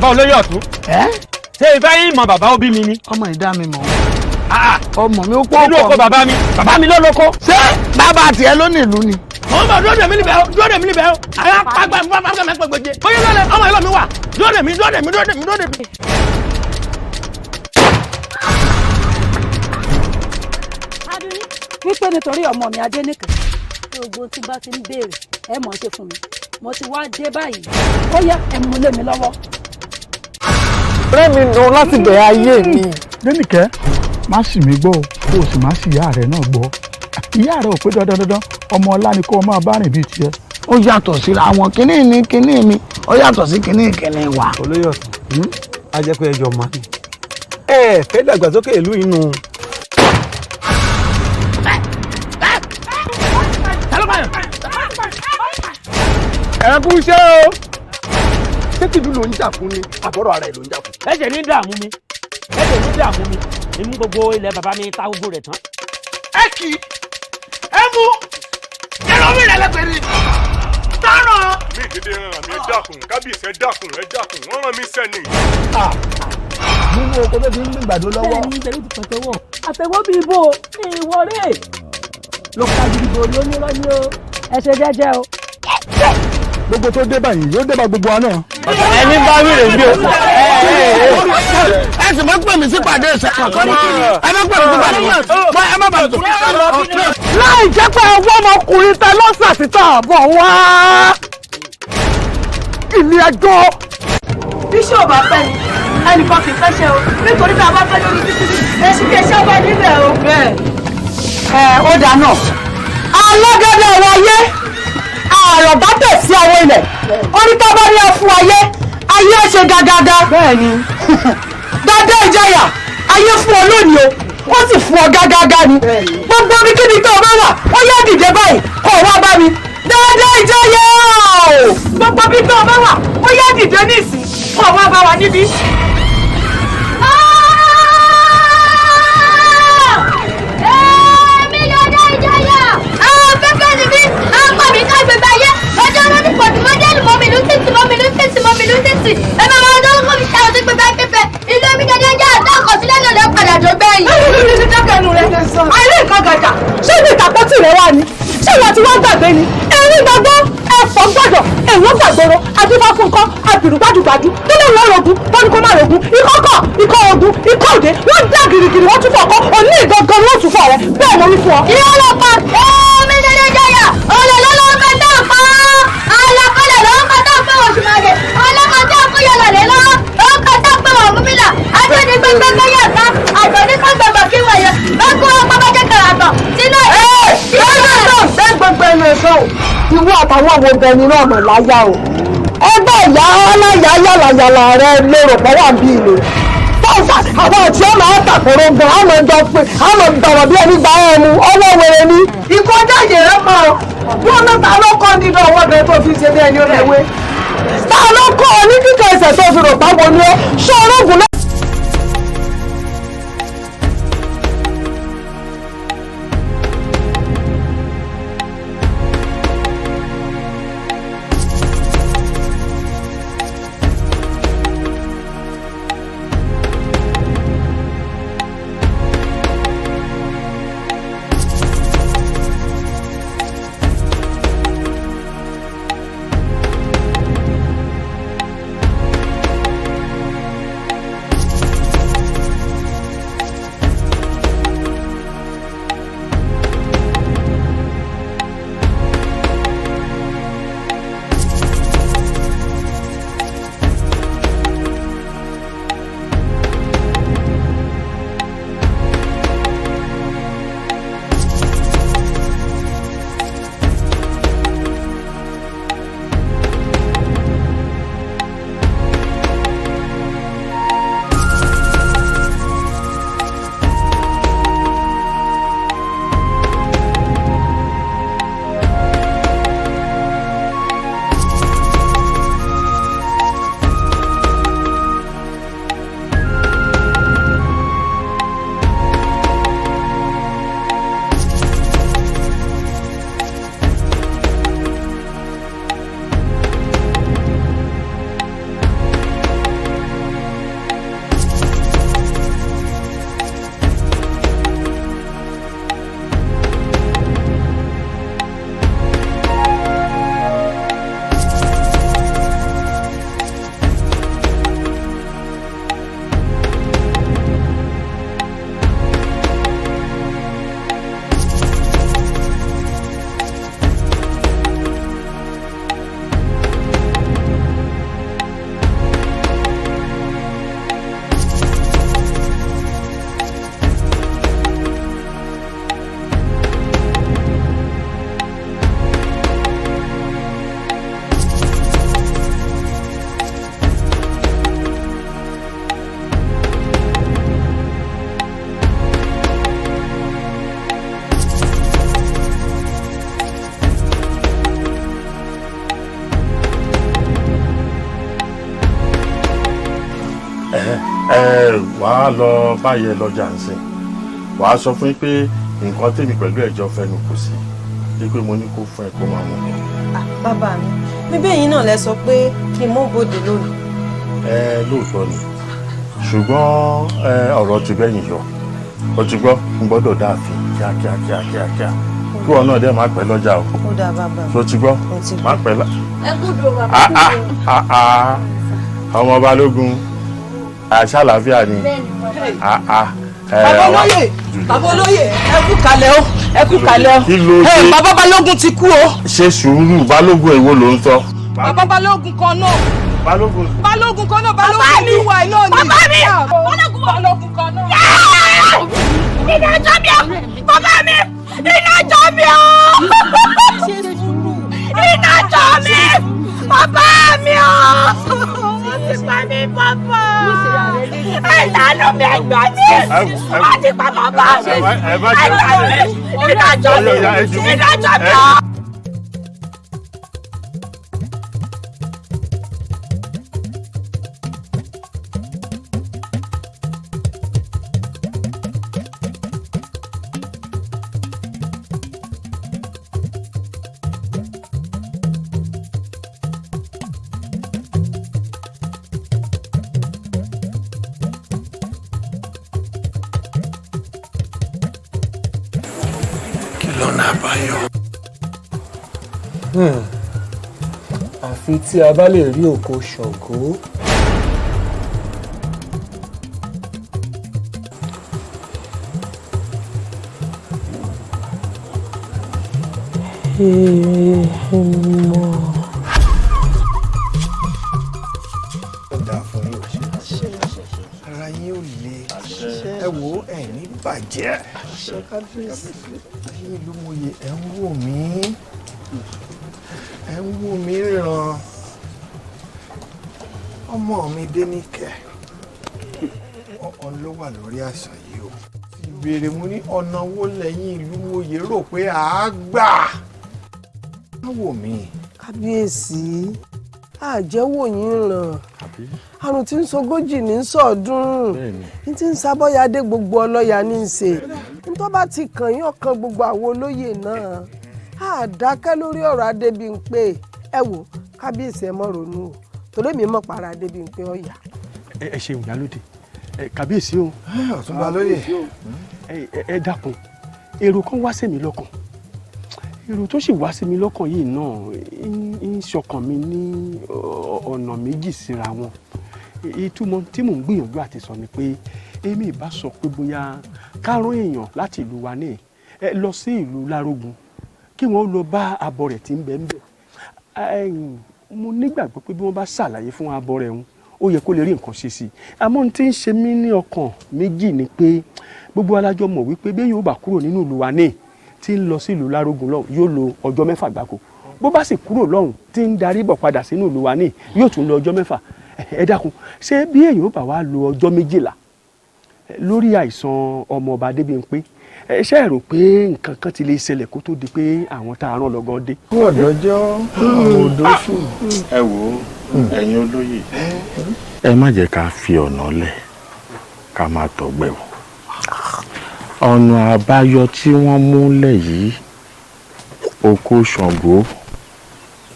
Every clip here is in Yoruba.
Bàbá olóyè ọ̀tún. Ṣé ìfẹ́ yín mọ bàbá òbí mi ni. Ọmọ ìdá mi mọ̀, ọmọ mi ó pọ̀. Inú oko bàbá mi, bàbá mi ló lóko. Ṣé bàbá tiẹ̀ ló ní ìlú ni? Mo ń bọ̀, dúró dè mí níbẹ̀ o, dúró dè mí níbẹ̀ o. Àyà pàgbà mi pàgbà mi pàgbà bóyá lọ́lẹ̀ ọmọ ìlú mi wà. Dúró dè mí, dúró dè mí, dúró dè mí, dúró dè mí. Wípé nítorí ọmọ mi Adéníkẹ́, tí gbogbo tí bá ti ń béèrè ẹ mọ̀ ṣe fún mi, mo ti wá dé báyìí, ó yá, ẹ mú lé mi lọ́wọ́. Ọ̀rẹ́ mi nù láti bẹ̀rẹ̀ ayé mi. Dénìkẹ́, má sì mí gbọ́ o, kó o sì má sì ìyá rẹ̀ náà gbọ́. Ìyá rẹ̀ ò pé dandan dandan ọmọ ọlá ni kó o máa bá rìn bíi tiẹ̀. Ó yàtọ̀ síra àwọn kínní ní kínní mi, ó yàtọ̀ sí kínní kínní wa. Olóyè ọ̀tún, á jẹ́ pé ẹjọ́ máa ní. Ẹ fẹ́ dàgbàsókè ìlú inú. Ẹ kú iṣẹ́ o. Ṣé tìlú ló ń jà fún ni àbọ̀rọ̀ ara ẹ̀ ló ń jà fún? Ẹ̀jẹ̀ ní dààmú mi, ẹ̀jẹ̀ ní dààmú mi, ní gbogbo ilẹ̀ bàbá mi ta gbogbo rẹ̀ tán. Ẹ kì í ẹ mú ẹrọ mi rẹ lẹpẹ ni tọrọ. Mi ìdílé ràn mí, ẹ dákun kábíyèsí, ẹ dákun, ẹ dákun, wọ́n rán mi sẹ́ni. Nínú oko tó ti ń gbìn gbàdo lọ́wọ́. Bẹ́ẹ̀ni, ibẹ̀ ló ti pàtẹ́wọ́ àtẹ̀wọ́ bíi ibo ìwọ rè ló ka gidigbo lónírọ́ ni o. Ẹ ṣe jẹ́jẹ́ o. Gbogbo tó dé báyìí yóò dé bá gbogbo wa náà. Ẹni bá wíìrè bí o. Ẹ sì máa ń pè mí sípàdé ìṣe kankan mọ́, ẹ má pè mí sípàdé mọ́, ẹ má bàa tó. Láì jẹ́ pé ọwọ́ ọmọkùnrin tẹ lọ́sà títà àbọ̀ wá ilé ẹjọ́. Bíṣọ̀ ò bá fẹ́ ni ẹnìkan kì í fẹ́ ṣe o, nítorí tá a bá fẹ́ lórí títí èsì kì í ṣe ọba níbẹ̀ o. Bẹ́ẹ̀ Ẹ ó dáná alágẹ́dẹ́ ọ̀rọ̀ ayé àròbá tẹ̀ sí àwọn ilẹ̀ orí tá bá ní ẹ fún ayé, ayé ṣe gàgàgà. Bẹ́ẹ̀ni, dáadáa ìjayà ayé fún ọ lónìí o, ó sì fún ọ gágágá ni. Gbogbo ibikíbi tó o bá wà, ó yá, dìde báyìí kó o wá bá mi. Dáadáa ìjayà o, gbogbo ibi tó o bá wà, ó yá, dìde nísìn kó o wá bá wa níbí. Èmi lọ́dọ̀ ìjọyà. Àwọn afẹ́fẹ́ ni mí, àwọn mi ká gbẹgbẹ ayé. Ọjọ́ ọlọ́dún pọ̀ tí mọ́dẹ́lì mọ́ mi ló tètè mọ́ mi ló tètè mọ́ mi ló tètè. Ẹ máa máa dán kó mi ṣe àwọn tó gbẹgbẹ afẹ́fẹ́. Ìlú omi gẹ́gẹ́ jẹ́ àtọ́ àkọsílẹ̀ náà lọ́ padà tó gbẹ̀yìn. Dákẹ́nu rẹ̀, àìrí nǹkan gàjà. Ṣé ibi ìtàkọ́tì rẹ̀ wà ní? Ṣé ìwọ tí wọ́n gbàgbé ni? Erin gbàgbọ́, ẹ̀fọ́ gbọ́dọ̀, èèyàn gbàgbọ́rọ̀, adífá fún nǹkan abìrù gbádùgbàdù tó lè wọ́n rogun tó ní kó má rogun, ikọ́ kọ̀ ikọ́ ogun ikọ́ òde wọ́n dá girigiri, wọ́n tún fọ̀ kọ́ òní ìgangan ni wọ́n tún fọ̀ rẹ̀. Bẹ́ẹ̀ mo wí fún ọ. Ìyá ló pa èmi lọ́dọ̀ ìjọyà. Olè lọ́lọ́ ń kọ́ tó pa. Àlàkọlẹ̀ ló ń kọ́ tó pé oṣù màgẹ̀. Ọlọ́kọ̀ tó kó yọlọ̀ lé lọ́wọ́. Ó ń kọ́ tó pé wọ́n mú mi là. Adé ní gbẹgbẹgbẹ yẹ̀ ká. Àjọ ní kọ́ gbẹgbẹ kí wọ̀ yẹ. Bákú ọkọ̀ bá jẹ́ kàràtọ̀. Sínú ẹ̀ gbogbo ẹnu ẹ̀sọ́ o, ìwọ àtàwọn wo gan ni náà mọ̀ láyà o? Ẹgbẹ́ ìyá aláya yàlàyàlà rẹ lérò pọ̀ wà bí ìlú fọ́nfà àwọn àti ọmọ àtàkùrọ̀ gan àmọ́ jọ pé àmọ́ gbọ̀rọ̀ bí ẹni gba ẹmu ọwọ́ wẹrẹ ni. Ìkọjá yìí rẹ pọ̀ wọn mẹ́ta ló kọ́ nínú ọwọ́ bẹ́ẹ̀ tó fi ṣe bí ẹni ó lẹ́wé. Ta ló kọ́ ọ ní kíkọ ẹsẹ̀ tó fi rò páwo ni ó ṣé orógùn náà. Wàá lọ báyẹn lọ́jà ń sìn, wàá sọ fún yín pé nǹkan tèmi pẹ̀lú ẹ̀jọ́ fẹnu kò sí ní pé mo ní kó fún ẹ kó máa mú. Bàbá mi, bíbí ẹ̀yin náà lẹ sọ pé kí n mú bòde lónìí. Ẹ lóòótọ́ ni, ṣùgbọ́n ọ̀rọ̀ ti bẹ́yìn yọ. O ti gbọ́, n gbọ́dọ̀ dáàfin kíákíá kíákíá kíá, kí wọn náà dẹ̀ má pẹ́ lọ́jà o. Ó dáa bàbá mi. Tó ti gbọ́, má pẹ́ lọ. Ẹ kúndùn bàbá. Ọmọ Balógun, àṣà àlàáfíà ni. Bàbá olóyè, bàbá olóyè, ẹ kú kalẹ̀ o, ẹ kú kalẹ̀ o. Kí ló dé? Bàbá Balógun ti kú o. Ṣe sùúrù, Balógun èwo ló ń sọ? Bàbá Balógun kan náà. Balógun. Balógun kan náà, Balógun ìlú wa iná ni. Bàbá mi! Balógun, Balógun kan náà. Iná jọ mi o! Bàbá mi! Iná jọ mi o! Iná jọ mi! Bàbá mi o! Wọ́n ti pa mí bàbá! Ẹ ṣàánú mi, ẹ gbà mí! Wọ́n ti pa bàbá mi! Ẹ gbà mí! Iná jọ mi! Iná jọ mi o! Àfi tí a bá lè rí òkò Ṣàngó. Ara yín ò le, ẹ wo ẹ ní bàjẹ́. Ayé ìlú mòye, ẹ ń wò mí, ẹ ń wò mí ràn. Ọmọ mi Déníkẹ́, ọ̀n ló wà lórí àṣà yìí o. Ìbéèrè mo ní, ọ̀nà wo lẹ́yìn ìlú mòye rò pé à á gbà? Má wò mí. Kábíyèsí, àjẹwò yín ràn. Àrùn tí ń sogójì ní sọ̀ọ́dún, ní tí ń sábọ́yadé gbogbo ọlọ́ya ní í ṣe. Nítorí bá ti kàn yín ọ̀kan gbogbo àwọn olóyè náà. A dákẹ́ lórí ọ̀rọ̀ Adébímpé. Ẹ wò kábíyèsí, ẹ mọ̀ ronú o, torí mi mọ̀ para Adébímpé ọ̀yà. Ẹ ṣeun ìyálóde, kábíyèsí o. Ọ̀túnba lóyè. Ẹ dákun, èrò kan wá sí mi lọ́kàn. Èrò tó sì wá sí mi lọ́kàn yìí náà ń ṣọkàn mi ní ọ̀nà méjì síra wọn. Ìtumọ̀ tí mò ń gbìyànjú àti sọ ni pé èmi ìbá sọ pé bóyá kárún èèyàn láti ìlú wa ní ẹ lọ sí ìlú Lárógun, kí wọ́n lọ bá abọ́ rẹ̀ tí ń bẹ ń bẹ̀. Mo nígbàgbọ́ pé bí wọ́n bá ṣàlàyé fún abọ́ rẹ̀ ń, ó yẹ kó lè rí nǹkan ṣe sí i. Àmọ́ ohun tí ń ṣe mí ní ọkàn méjì ni pé gbogbo alájọ mọ̀ wípé bí yóò bá kúrò nínú ìlú wa ní tí ń lọ sí ìlú Lárógun lọ́hùn, yóò lo ọjọ́ 6 gbáko. Bó bá sì kúrò lọ́hùn tí ń darí bọ̀ padà sínú ìlú wa ní, yóò tún lo ọjọ́ 6. Ẹ dákun, ṣé bí èèyàn bá wá lo ọjọ́ 12 lórí àìsàn ọmọọba Adébímpé, ẹ ṣe rò pé nǹkan kan ti lè ṣẹlẹ̀ kó tó di pé àwọn tá a rán lọ́gán dé? Kú ọ̀dọ́jọ́ àwọn òdòṣù. Ẹ wo ẹ̀yin olóyè, ẹ má jẹ́ ká fi ọ̀nà lẹ̀ ká máa tọ̀gbẹ̀ wò. Ọ̀nà àbáyọ tí wọ́n múlẹ̀ yìí, oko Ṣàngó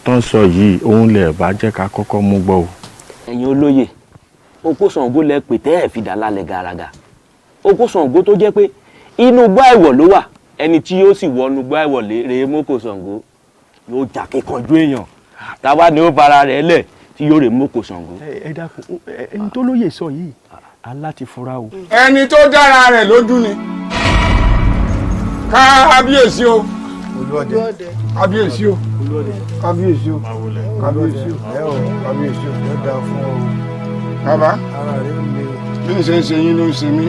tó ń sọ yìí, òun lè bá jẹ́ ká kọ́kọ́ mú gbọ́ o. Ẹ̀yin olóyè, oko Ṣàngó lẹ pè tẹ́ ẹ̀ fi dà lálẹ́ gàràgà. Oko Ṣàngó tó jẹ́ pé inú gbọ́ àìwọ̀ ló wà, ẹni tí yóò sì wọnú gbọ́ àìwọ̀ rèé mọ́kò Ṣàngó yóò jà kíkanjú èèyàn, táwa ni ó fara rẹ̀ lẹ̀ tí yóò rèé mọ́kò Ṣàngó. Ẹ dákun, ẹni tó lóye sọ yìí, aláti fura o. Ẹni tó dára rẹ̀ lójú ni. Kábíyèsí o. Kábíyèsí o. Kábíyèsí o. Kábíyèsí o. Kábíyèsí o. Yóò dáa fún ọ. Bàbá, Ara rẹ ó le. bí n ṣe ń ṣe yín ló ń ṣe mí.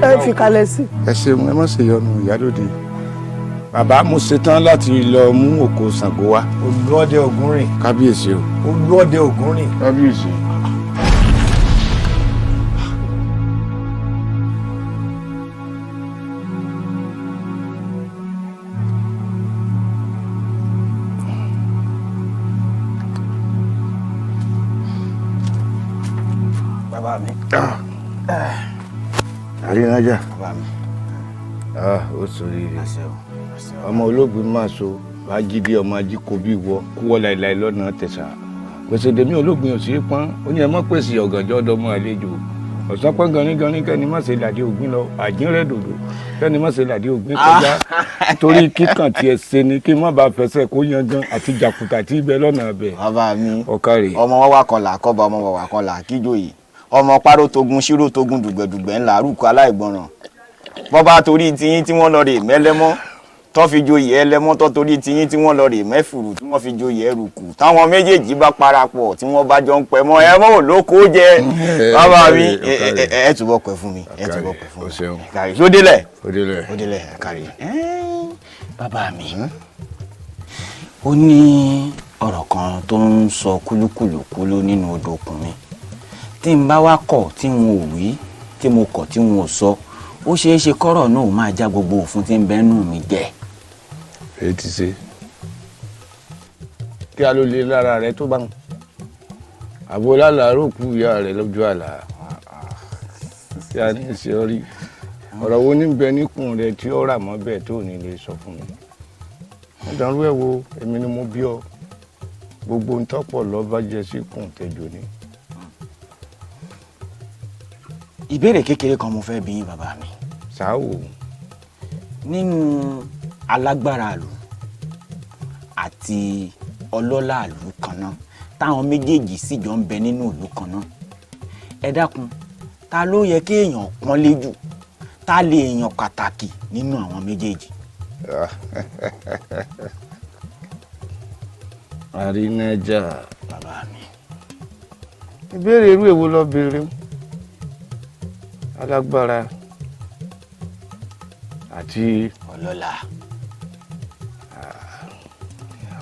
Ẹ fi kalẹ̀ sí. Ẹ ṣeun, ẹ má ṣe yọnu ìyálóde. Bàbá, mo ṣetán láti lọ mú òkò Ṣàngó wá. Olúọdẹ Ògúnrìn. Kábíyèsí o. Olúọdẹ Ògúnrìn. Kábíyèsí. Bàbá mi. Àrínájà, ó sòrìrì ọmọ olóògbé máa so bá jíde ọmọ ajíkòbí wọ kúwọ́ láìláì lọ́nà tẹ̀sà pèsè dèmí olóògbé òsì pọ́n ó ní ẹ mọ́ pèsè ọ̀gànjọ́ ọdọmọ àlejò ọ̀sán pọ́n ganringanrin kẹ́ni má ṣe làdí ògbín lọ àjínrẹ́ dòdò kẹ́ni má ṣe làdí ògbín kọjá torí kíkàn tiẹ̀ ṣe ni kí má bàa fẹsẹ̀ kó yangan àti jàkùtà tí ibẹ̀ lọ́nà abẹ. Bàbá mi, ọ̀kàrẹ̀. Ọmọ wáwá kan là kọ́ba, ọmọ wàwà kan là kíjòyè, ọmọ páró togun ṣírò togun dùgbẹ̀dùgbẹ̀ ńlá arúgbó aláìgbọràn. Bọ́bá torí tiyín tí wọ́n lọ rè mẹ́lẹ́mọ́ tó fi joyè ẹlẹ́mọ́, tó torí tiyín tí wọ́n lọ rè mẹ́fùrù tí wọ́n fi joyè ẹrùkù, táwọn méjèèjì bá parapọ̀ tí wọ́n bá jọ ń pẹ́ mọ́ ẹ mọ́ ò lóko jẹ. Bàbá mi, ẹ túbọ̀ pẹ́ fún mi, ẹ túbọ̀ pẹ́ fún mi. Kàrí ló délẹ̀, ó délẹ̀. Kàrí. Bàbá mi, ó ní ọ̀rọ̀ kan tó ń sọ kúlúkúlùkúlú nínú odò okùn mi tí n bá wá kọ̀ tí n ò wí, tí mo kọ̀ tí n ò sọ, ó ṣeé ṣe kọ́rọ̀ náà ó máa já gbogbo òfun tí ń bẹ nù mí jẹ. Èyí ti ṣe kí a ló lè lára rẹ tó bá ń àbò lálàárò kú ìyá rẹ lójú àlá tí a ní í ṣe ọ rí. Ọ̀rọ̀ wo ní bẹ níkùn rẹ tí ó rà mọ́ bẹ́ẹ̀ tó ní lè sọ fún mi? Wọ́n dàrú ẹ̀ wo, èmi ni mo bí ọ. Gbogbo ń tọ́pọ̀ lọ bá jẹ síkùn tẹjọ ni. Ìbéèrè kékeré kan mo fẹ́ bi yín, bàbá mi. Sáwò. Nínú alágbára ìlú àti ọlọ́lá ìlú kan náà, táwọn méjèèjì sì jọ ń bẹ nínú ìlú kan náà, ẹ dákun, ta ló yẹ kí èèyàn pọ́nlé jù, ta lè èèyàn pàtàkì nínú àwọn méjèèjì? Àrínájà. Bàbá mi. Ìbéèrè irú èwo lọ béèrè? Alágbára àti ọlọ́lá.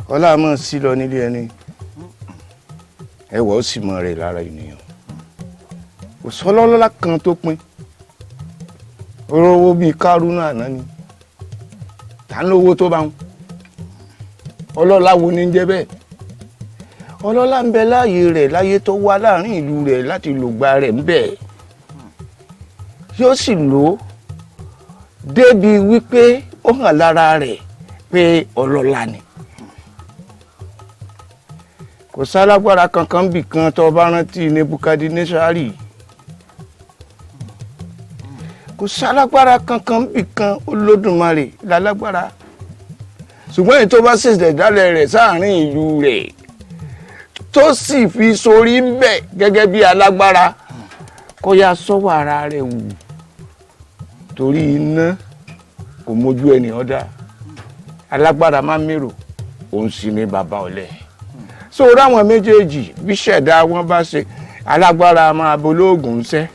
Ọlá máa sí lọ nílé ẹni, ẹwà ó sì mọ rẹ̀ lára ènìyàn. Kò sọlọ́lọ́lá kan tó pin rówó bíi kárúnà àná ni tá ń lówó tó bá wọn. Ọlọ́lá wo ni ń jẹ́ bẹ́ẹ̀? Ọlọ́lá ń bẹ láàyè rẹ̀ láyé tó wá láàrin ìlú rẹ̀ láti lògbà rẹ̀ ń bẹ, yóò sì lò ó débi wípé ó hàn lára rẹ̀ pé ọlọ́lá ni. Kò sálágbára kankan bì kan tó bá rántí Nebukadnesari. Kò sálágbára kankan bì kan, Olódùmarè lálágbára. Ṣùgbọ́n èyí tó bá ṣẹ̀ṣẹ̀ dálẹ̀ rẹ̀ sáàrin ìlú rẹ̀ tó sì fi sórí ń bẹ̀ gẹ́gẹ́ bí alágbára, kó yá sọ́wọ́ ara rẹ̀ wù, torí iná kò mójú ẹni ọ̀dà. Alágbára máa ń mérò, òun sì ni bàbá ọ̀lẹ. So ráwọn méjèèjì bí ṣẹ̀dá wọn bá ṣe, alágbára máa bolóògùn ń ṣẹ́,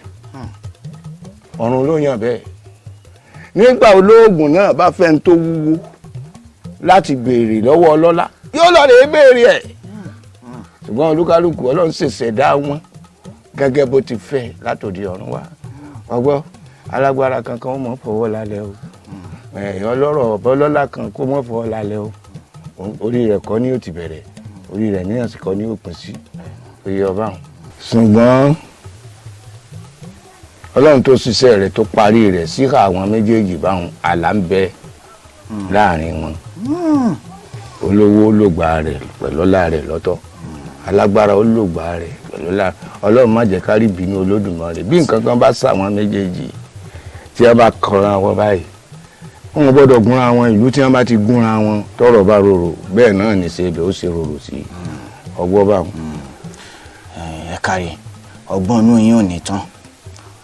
ọ̀run ló yàn bẹ́ẹ̀. Nígbà olóògùn náà bá fẹ́ ń tó wúwo láti béèrè lọ́wọ́ ọlọ́lá, yóò lọ rèé béèrè ẹ̀. Ṣùgbọ́n olúkálùkù ọlọ́run ṣẹ̀ṣẹ̀dá wọn gẹ́gẹ́ bó ti fẹ́ látòdì ọ̀run wá. Ọgbọ́ alágbára kankan ó mọ̀ fọwọ́ lálẹ́ o, ọlọ́rọ̀ ọ̀bọ́lọ́lá kan kó mọ̀ fọwọ́ lálẹ́ o. Orí rẹ̀ kọ́ ni ó ti bẹ̀rẹ̀, orí rẹ̀ ní àsìkò ni ó pín sí oyè ọba àwọn. Ṣùgbọ́n ọlọ́run tó ṣiṣẹ́ rẹ̀ tó parí rẹ̀ síhà àwọn méjèèjì báwọn, àlà ń bẹ láàrin wọn. Olówó lògbà rẹ̀ pẹ̀lú ọlá rẹ̀ lọ́tọ̀, alágbára ó lògbà rẹ̀ pẹ̀lú ọlá. Ọlọ́run má jẹ́ ká rí ìbínú Olódùmarè. Bí nǹkan kan bá ṣàwọn méjèèjì tí wọ́n bá kọra wọn báyìí, wọn gbọ́dọ̀ gúnra wọn. Ìlú tí wọ́n bá ti gúnra wọn tọ́rọ̀ bá rorò, bẹ́ẹ̀ náà ní ṣe ibẹ̀ ó ṣe rorò sí ọgbọ́n bá wọn. Ẹ káre, ọgbọ́n inú yín ò ní tán,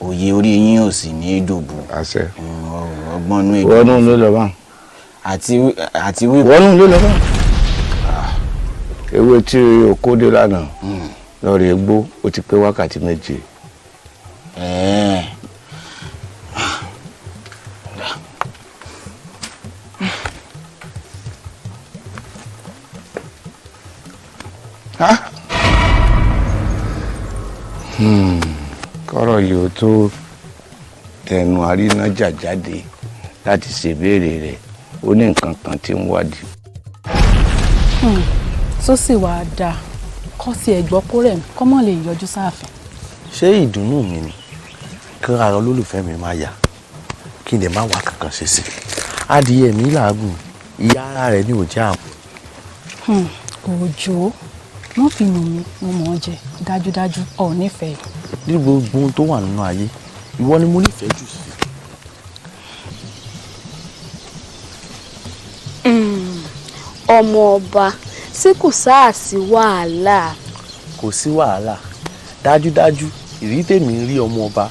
òye orí yín ò sì ní dòbò. Àṣẹ. Ọgbọ́n inú èdè. Wọnú ló lọ bá. Àti wípé. Wọnú ló lọ bá. Ewé tí o kó dé lánàá lọ́ọ̀rì egbò, ó ti pé wákàtí 7. Kọ́rọ̀ yìí ó tó tẹnu Àrínájà jáde láti ṣèbéèrè rẹ̀, ó ní nǹkan kan tí ń wádìí. Tó sì wáá dáa kọ́ sí ẹ̀gbọ́ kó rẹ̀ kọ́ mọ̀ lè yọjú sáàfin. Ṣé ìdùnnú mi ni Kí ara olólùfẹ́ mi máa yà, kí n dẹ̀ má wá kankan ṣe sí. Adìyẹ mi làágùn, ìyá ara rẹ̀ ni ò jẹ́ àwọn. Òjò, wọ́n fi nù mí, mo mọ̀ ọ́ jẹ dájúdájú, ọ̀ nífẹ̀ẹ́. Ní gbogbo ohun tó wà nínú ayé, ìwọ ni mo nífẹ̀ẹ́ jù sí. Ọmọ ọba, ṣé kò sáà sí wàhálà? Kò sí wàhálà, dájúdájú ìrí tèmi ń rí ọmọ ọba,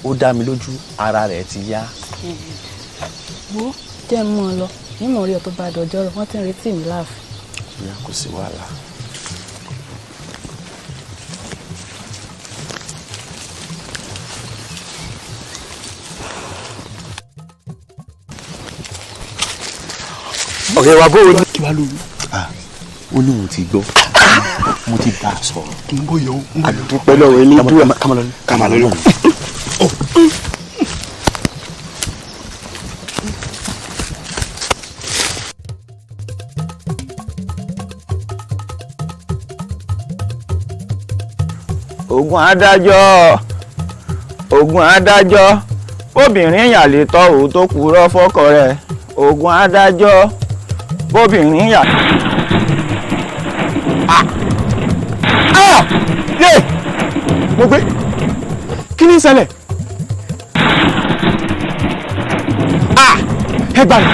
ó dá mi lójú ara rẹ̀ ti yá. Wo jẹ́ ń mú ọ lọ, mímọ̀ rí ọ tó bá dọjọ́ rọ̀, wọ́n ti ń retí mi láàfin. Ìyá, kò sí wàhálà. Ọ̀rẹ́ wa, bó o ní. Kí wàá lóyún. Ó lóun ti gbọ́, mo ti bá a sọ̀rọ̀. N bò yọ. Àdúpẹ́ lọ́wọ́ Elédùà. Ká máa lọ lóko. Ogun adájọ́, ogun adájọ́, obìnrin yà lè tọ́ òun tó kúrọ́ fọ́kọ rẹ̀. Ogun adájọ́, bóbìnrin yà. Yé, mo gbé, kí ni ń ṣẹlẹ̀? Ẹ gbà mí.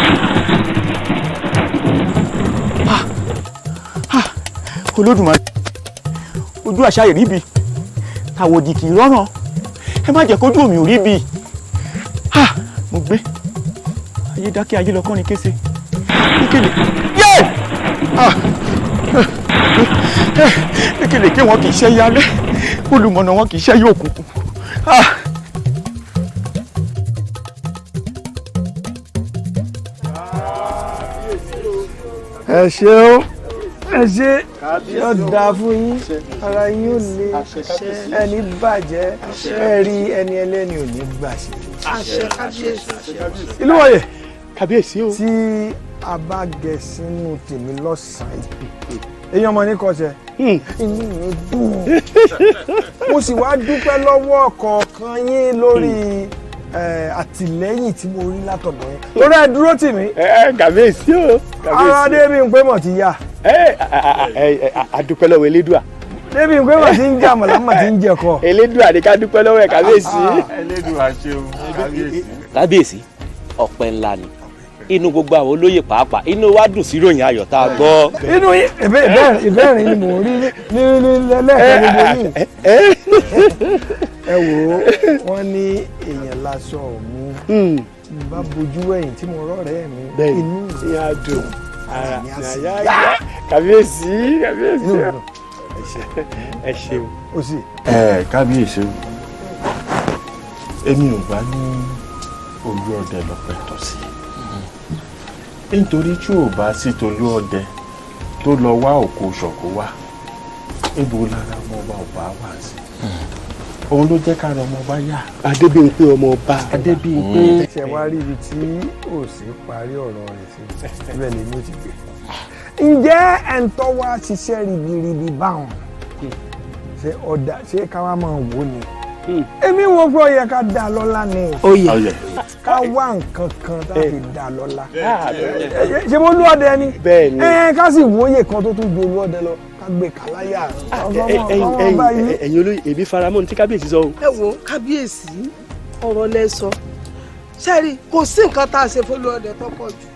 Olódùmarè, ojú àṣà ìríbi àwòdì kì í rọ́ràn, ẹ má jẹ́ kójú mi ò rí bi. Mo gbé, ayé dákẹ́, ayé lọ́kọ́rin kése kékeré yé lékelèké, wọn kì í ṣe yálé olùmọ̀nà, wọn kì í ṣe yóò kúkú. Ẹ ṣé o, ẹ ṣé, yóò dáa fún yín, ara yín ò le, ẹni bàjẹ́ ẹ rí ẹni ẹlẹ́ni ò ní gbà ṣe. Ìlú wọ̀nyẹ. Kábíyèsí o. Tí a bá gẹ sínú tèmi lọ́sàn-án yìí, èèyàn ọmọ ní kọsẹ̀, inú mi dùn, mo sì wá dúpẹ́ lọ́wọ́ kọ̀ọ̀kan yín lórí àtìlẹ́yìn tí mo rí látọ̀dọ̀ yín lórí ẹ dúró tì mí. Kábíyèsí o. Ara Débímpé mọ̀ ti yá. A dúpẹ́ lọ́wọ́ Elédùà. Débímpé mọ̀ ti ń jà mọ̀lá mọ̀ ti ń jẹ̀kọ. Elédùà ni ká dúpẹ́ lọ́wọ́ ẹ̀, kábíyèsí. Elédùà ṣeun, kábíyèsí. Kábíyèsí, ọpẹ́ ńlá ni, inú gbogbo àwọn olóyè pàápàá, inú wa dùn sí ìròyìn ayọ̀ tá a gbọ́. Inú ìbẹ́ẹ̀rin ni mò ń rí ní lẹ́ẹ̀kan gbogbo yìí. Ẹ wò ó, wọ́n ní èèyàn láṣọ mi, tí mo bá bojú ẹ̀yìn tí mo rọ́ọ̀rẹ́ mi, inú mi á dùn, ara mi á yá. Kábíyèsí, kábíyèsí, ẹ ṣeun. Ó sì. Ẹ kábíyèsí, èmi ò bá ní olú ọdẹ lọ́pẹ́ tọ́ sí, nítorí tí ò bá sí tolú ọdẹ tó lọ wá òkú ṣọ̀kó wá, níbo lára ọmọ ọba ò bá wà sí, òun ló jẹ́ kára ọmọ ọba yá. Adébímpé ọmọ ọba. Adébímpé. Ṣe wá rí ibi tí òsì parí ọ̀rọ̀ rẹ̀ sí, ibẹ̀ lèmi ò ti gbé. Ǹjẹ́ ẹ̀ ń tọ́ wá ṣiṣẹ́ ribiribi báwọn, ṣé ọ̀dà ṣé ká wá máa wò ni? Èmi wo pé ó yẹ ká dá lọ́lá ni, ká wá nǹkan kan tá a fi dá lọ́lá. Ṣé mo lú ọdẹ ni? Ká sì wòye kan tó tún ju olú ọdẹ lọ, ká gbé kàláyà. Ẹ̀yin olóyè, èmi faramọ́ ní tí kábíyèsí sọ o. Ẹ wo kábíyèsí, ọ̀rọ̀ lẹ sọ, sẹ́rí kò sí nǹkan tá a ṣe fọlú ọdẹ tó pọ̀ jù,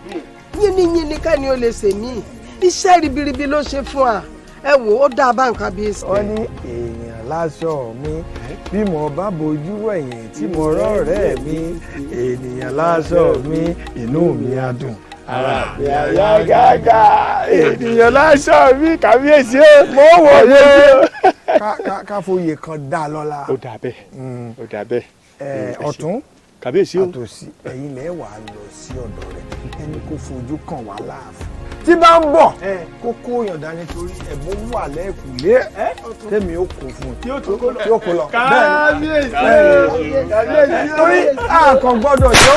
yínníyínní kẹ́ni ó lè ṣèmí, iṣẹ́ ribiribi ló ṣe fún wa. Ẹ wò ó dáa bá nǹkan kábíyèsí. Ó ní èèyàn láṣọ mi, bí mo bá bojú ẹ̀yìn tí mo rọ́ọ̀rẹ́ mi, ènìyàn láṣọ mi, inú mi á dùn, ara mi á yá gágá. Ènìyàn láṣọ mi, kábíyèsí o. Mo wò ó ká foyè kan dá lọ́la. Ó dà bẹ́ẹ̀, ó dà bẹ́ẹ̀. Ọ̀tún, kábíyèsí o. Àtòsí, ẹ̀yin lẹ́ wàá lọ sí ọ̀dọ̀ rẹ̀, ẹni kò fojú kàn wá láàfin tí bá ń bọ̀, kó kó yọ̀ǹda, nítorí ẹ̀bùn wà lẹ́ẹ̀kúlé tèmi ó kó fún un tí ó kó lọ. Kábíyèsí, kábíyèsí. Torí àkàn gbọ́dọ̀ yọ.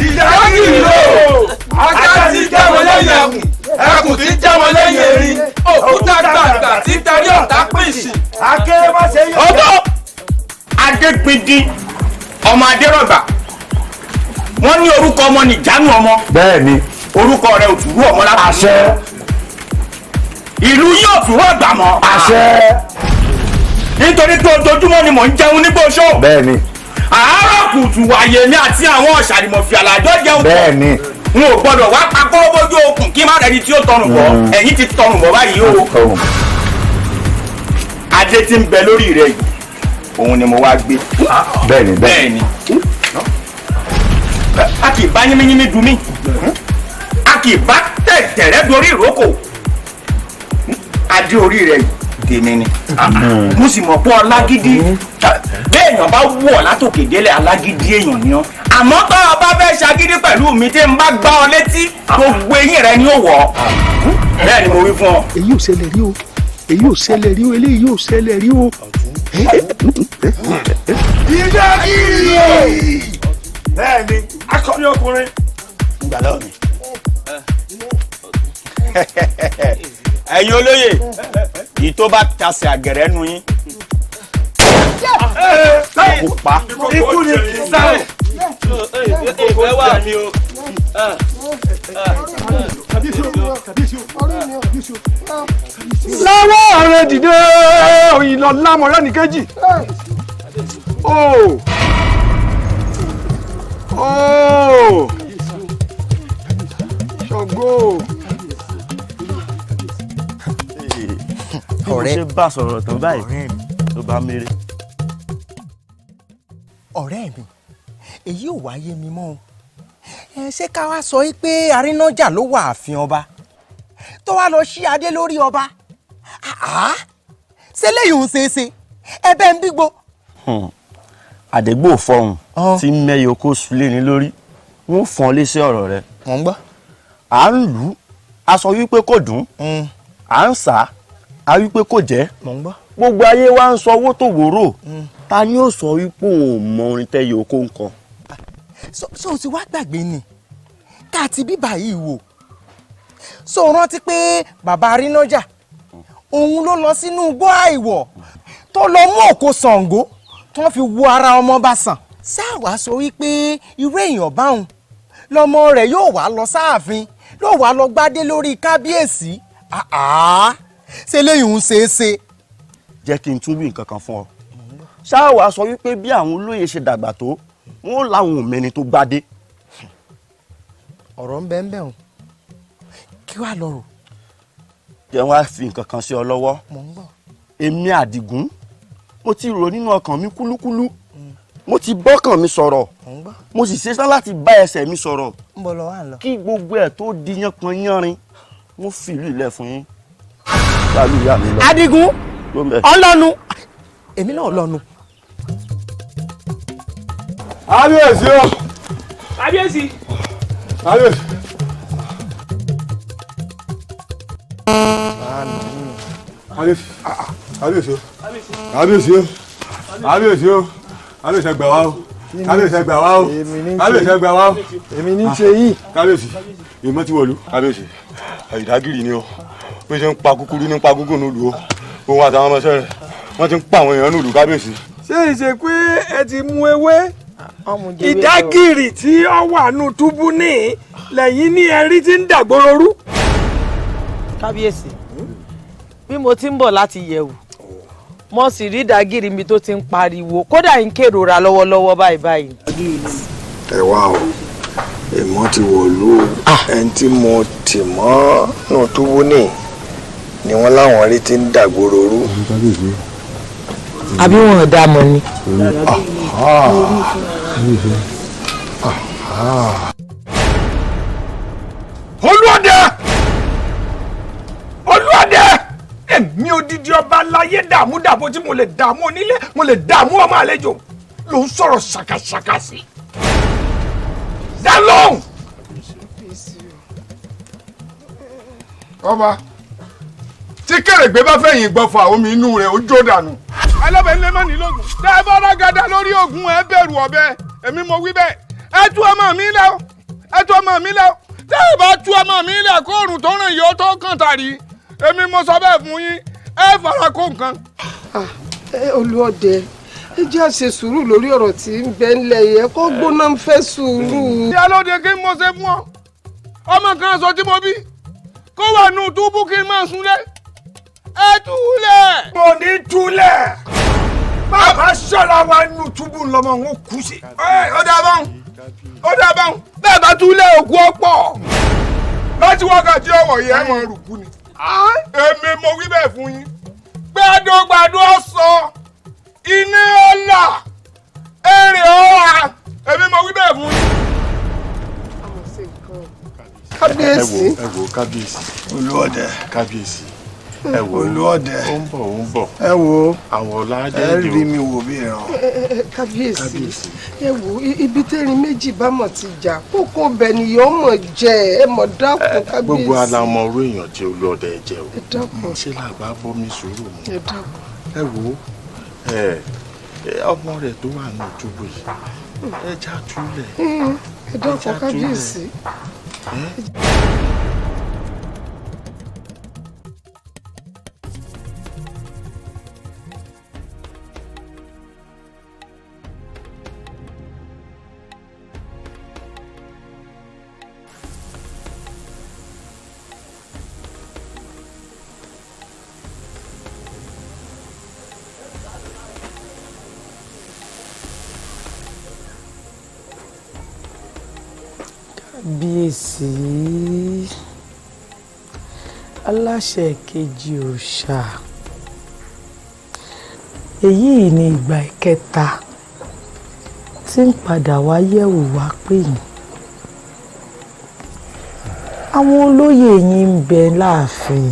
Ìjà kì í lò, ajá ti já wọn lẹ́yìn ẹkùn, ẹkùn ti já wọn lẹ́yìn erin, òkúta gbàgbà ti darí ọ̀tá. Ọmọ Adérọ̀gbà, wọ́n ní orúkọ ọmọ nìjánu ọmọ. Bẹ́ẹ̀ni. Orúkọ rẹ ò tùrú ọmọ láti. Àṣẹ. Ìlú yóò tùrú ọ̀gbà mọ́. Àṣẹ. Nítorí pé ojoojúmọ́ ni mò ń jẹun nígbò ṣó. Bẹ́ẹ̀ni. Àárọ̀ kùtù wàyè mi àti àwọn ọ̀ṣàrìmọ̀fì àlàjọ jẹun. Bẹ́ẹ̀ni. N ò gbọdọ̀ wá pa kọ́rọ́ bójú okùn kí má rẹni tí ó tọrùn bọ̀. Ẹ̀yin ti tọrùn bọ̀ báyìí o. Adé tí ń bẹ lórí rẹ yìí, òun ni mo wá gbé. Bẹ́ẹ̀ni. Bẹ́ẹ̀ni. A kì í bá yínmíyínmí dùn mí. A kì í bá tẹ̀tẹ̀rẹ́ dorí ìrókò. Adé orí rẹ yìí tèmi ni. Mo sì mọ̀ pé ọlágídí béèyàn bá wù ọ́ látòkè délẹ̀, alágídí èèyàn ni ọ́. Àmọ́ tó o bá fẹ́ ṣagídí pẹ̀lú mi, tí n bá gbá ọ létí, gbogbo eyín rẹ ni ó wọ̀ ọ́. Bẹ́ẹ̀ ni mo wí fún ọ. Èyí ò ṣẹlẹ̀ rí o, èyí ò ṣẹlẹ̀ rí o, eléyìí ò ṣẹlẹ̀ rí o. Ìdágìrì o. Bẹ́ẹ̀ni, akọni ọkùnrin. Ń gbà lọ́wọ́ mi. Ẹ̀yin olóyè, yìí tó bá tasẹ̀ àgẹ̀rẹ́ nu yín, kò pa. Ikú ni sáré. Ìfẹ́ wà ní o. Lọ́wọ́ ọ̀rẹ́ dìde òyìnlọ lámọ̀rẹ́ nìkejì. Ooo ooo Ṣàngó. Bí mo ṣe bá sọ̀rọ̀ tán báyìí ló bá mèrè. Ọ̀rẹ́ mi, èyí ò wáyé mi mọ́ o. Ẹ ṣé ká wá sọ pé Arínájà ló wà ààfin ọba tó wá lọ ṣí adé lórí ọba? Ṣé léyìí ń ṣeéṣe? Ẹ̀bẹ̀ ń bígbó. Àdégbò fọhùn tí mẹ́yọ kó sulé ní lórí, wọ́n fọ́n léṣe ọ̀rọ̀ rẹ̀. Mò ń gbọ́. À ń lù ú, a sọ wípé kò dùn, à ń sà á wípé kò jẹ́. Mò ń gbọ́. Gbogbo ayé wa ń sọ owó tó wòrò, ta ni ó sọ wípé òun ò mọ orin tẹ́yẹ okó ń kọ. So o ti wá gbàgbé ni ká ti bíbà yìí wò? So rántí pé bàbá Arínájà òun ló lọ sínú igbó àìwọ̀ tó lọ mú òkò Ṣàngó tó fi wo ara ọmọ bá sàn? Sáà sọ wípé irú èèyàn báwọn lọmọ rẹ̀ yóò wá lọ sáàfin, yóò wá lọ gbádé lórí kábíyèsí? Ṣé léyìí ń ṣeé ṣe? Jẹ́ kí n tún wí nǹkan kan fún ọ. Ṣáà wàá sọ wípé bí àwọn olóyè ṣe dàgbà tó, wọn làwọn ò mẹni tó gbádé. Ọ̀rọ̀ ń bẹ ń bẹ o, kí wàá lọ rò. Jẹ́ wọ́n á fi nǹkan kan sí ọ lọ́wọ́. Mò ń gbọ́. Èmi Àdìgún, mo ti rò nínú ọkàn mi kúlúkúlú, mo ti bọ́kàn mi sọ̀rọ̀, mo sì ṣetán láti bá ẹsẹ̀ mi sọ̀rọ̀. Ń bọ̀ lọ wà lọ. Kí gbogbo ẹ̀ tó di yánpọnyánrin, wọ́n fi ìlú ilẹ̀ fún yín. Báàlú ìyá mi lọ. Àdìgún, ọlọ́nu, èmi náà lọ́nu. Kábíyèsí o. Kábíyèsí. Kábíyèsí. Kábíyèsí. Kábíyèsí o. Kábíyèsí o. Kábíyèsí o. Kábíyèsí ẹ gbà wá o. Kábíyèsí ẹ gbà wá o. Kábíyèsí ẹ gbà wá o. Èmi ní ṣe yìí. Kábíyèsí, ìmọ̀ ti wọ̀lú. Kábíyèsí, ìdágìrì ni o. Bí ṣe ń pa kúkúrú ní pa gúngùn nílùú o. Òun àtàwọn ọmọọṣẹ́ rẹ̀ wọ́n ti ń pa àwọn èèyàn nílùú kábíyèsí. Ṣé ìṣe pé ẹ ti mú ewé ìdágìrì tí ó wà nù túbú ní lẹ́yìn ní ẹrí tí ń dàgbòrò rú? Kábíyèsí, bí mo ti ń bọ̀ láti yẹ̀wò, mo sì rí ìdágìrì mi tó ti ń pariwo, kódà ń kérora lọ́wọ́lọ́wọ́ báyìí báyìí. Ẹ wá o, èmọ́ ti wọ̀lú o. Ẹni tí mo tì mọ́ nù túbú ní ni wọ́n láwọn rí tí ń dàgbòrò rú. Àbí wọn ò dá mọ̀ ni. Olúọdẹ, Olúọdẹ, èmi odidi ọba láyé dààmú dàbò tí mo lè dààmú onílé, mo lè dààmú ọmọ àlejò, ló ń sọ̀rọ̀ ṣàkàṣàkà sí. Dá lóhùn. Ọba, tí kèrègbè bá fẹ̀yìn gbọ́fà, omi inú rẹ̀ ó jó dànù. Alábẹ̀ ńlẹ́ mọ́ ní lóògùn. Tẹ́ ẹ bá rágàdá lórí ògùn, ẹ bẹ̀rù ọ̀bẹ. Èmi mo wí bẹ́ẹ̀. Ẹ tú ọmọ mi lẹ̀ o, ẹ tú ọmọ mi lẹ̀ o. Tẹ́ ẹ bá tú ọmọ mi lẹ̀, kóòrùn tó rìn yóò tó kàn tàrí. Èmi mo sọ bẹ́ẹ̀ fún yín, ẹ fara kó nǹkan. Olúọdẹ, Ẹ jẹ́ á ṣe sùúrù lórí ọ̀rọ̀ tí ń bẹ ńlẹ̀ yẹ kó gbóná ń fẹ́ sùúrù. Ìyálóde kí n mọ̀ ṣe fún ọ, ọmọ kan sọ tí mo bí kó wà nù túbú kí n máa sunlé, ẹ túlẹ̀. Mo ní túlẹ̀, bàbá ṣọ́ra wa nù túbú lọ́mọ òun kú sí. Ó dà báwọn, ó dà báwọn, bẹ́ẹ̀ bá túlẹ̀ òkú ọ̀pọ̀ láti wákàtí ọ̀wọ̀ yìí ẹ̀ mọ̀ rùkú ni. Èmi mo wí bẹ́ẹ̀ fún yín, gbàdúgbàdú ọ̀sán iná ọ̀la èrè ọ̀hà, èmi mo wí bẹ́ẹ̀ fún yín. Kábíyèsí. Ẹ wo kábíyèsí. Olúọdẹ. Kábíyèsí. Ẹ wo Olúọdẹ. Ó ń bọ̀, ó ń bọ̀. Ẹ wo. Àwọn ọ̀làdé ẹ rí mi wò bí ìran. Kábíyèsí, ẹ wo ibi tẹ́rin méjì bá mọ̀ ti jà kókó bẹ̀ nìyọ́ mọ̀ jẹ́, ẹ mọ̀ dákun kábíyèsí. Gbogbo alamọ orú èèyàn tí Olúọdẹ jẹ o. Ẹ dákun. Ṣé làgbà bómi sùúrù mu. Ẹ dákun. Ẹ wo ọmọ rẹ̀ tó wà ní ojúbọ yìí, ẹ já túlẹ̀. Ẹ dákun kábíyèsí. Kábíyèsí, aláṣẹ kejì òòṣà, èyí ni ìgbà ìkẹta tí ń padà wá yẹ̀wò wá pè yín. Àwọn olóyè yín ń bẹ láàfin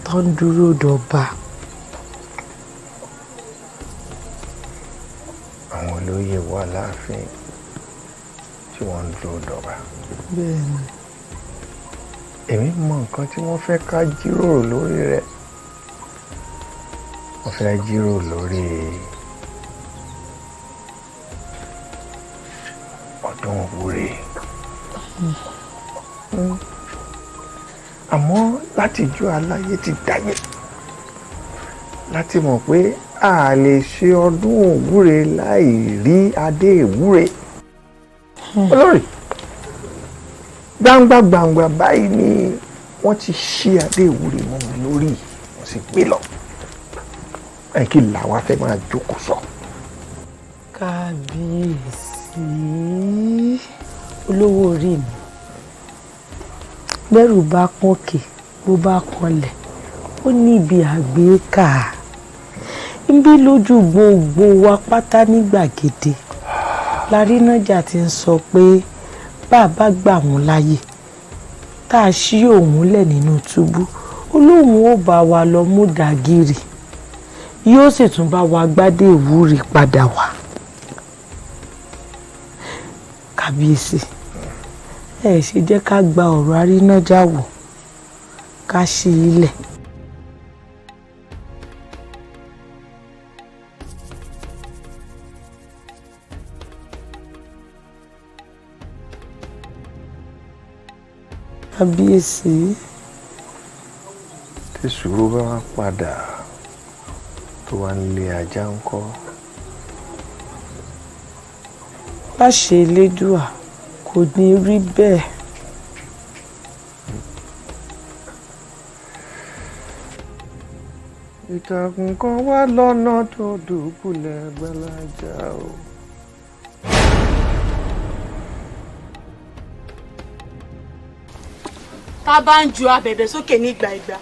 tó ń dúró dọba. Àwọn olóyè wà láàfin tí wọ́n ń dúró dọba. Bẹ́ẹ̀ni. Èmi mọ nǹkan tí wọ́n fẹ́ ká jíròrò lórí rẹ̀. Wọ́n fẹ́ jíròrò lórí ọdún Òwúrè. Àmọ́ látijọ́ aláyé ti dáyé láti mọ̀ pé a lè ṣe ọdún Òwúrè láì rí adé ìwúre. Olórí, gbangba gbangba báyìí ni wọ́n ti ṣí adé ìwúre mọ́ mi lórí, wọ́n sì gbé lọ. Ẹ kí làwa fẹ́ máa jókòó sọ. Kábíyèsí, olówó orí mi, bẹ́rù bá kúnkè bó bá kanlẹ̀ ó níbi àgbékà ń bí lójú gbogbo wa pátá ní gbàgede Lárínájà ti ń sọ pé bá a bá gbà wọ́n láàyè tá a ṣí òun lẹ̀ nínú túbú, ó lóun ó bá wa lọ mú dàgìrì, yóò sì tún bá wa gbádé ìwúre padà wá. Kábíyèsí, ẹ ṣe jẹ́ ká gba ọ̀rọ̀ Arínájà wò ká ṣí ilẹ̀. Kábíyèsí. Tí sùúrù bá wá padà tó wá ń lé ajá ń kọ́. Láṣẹ Elédùà kò ní rí bẹ́ẹ̀. Ìtàkùn kan wà lọ́nà tó dùbúlẹ̀ gbalaja o. Tá a bá ń ju abẹ̀bẹ̀ sókè ní ìgbà ìgbà,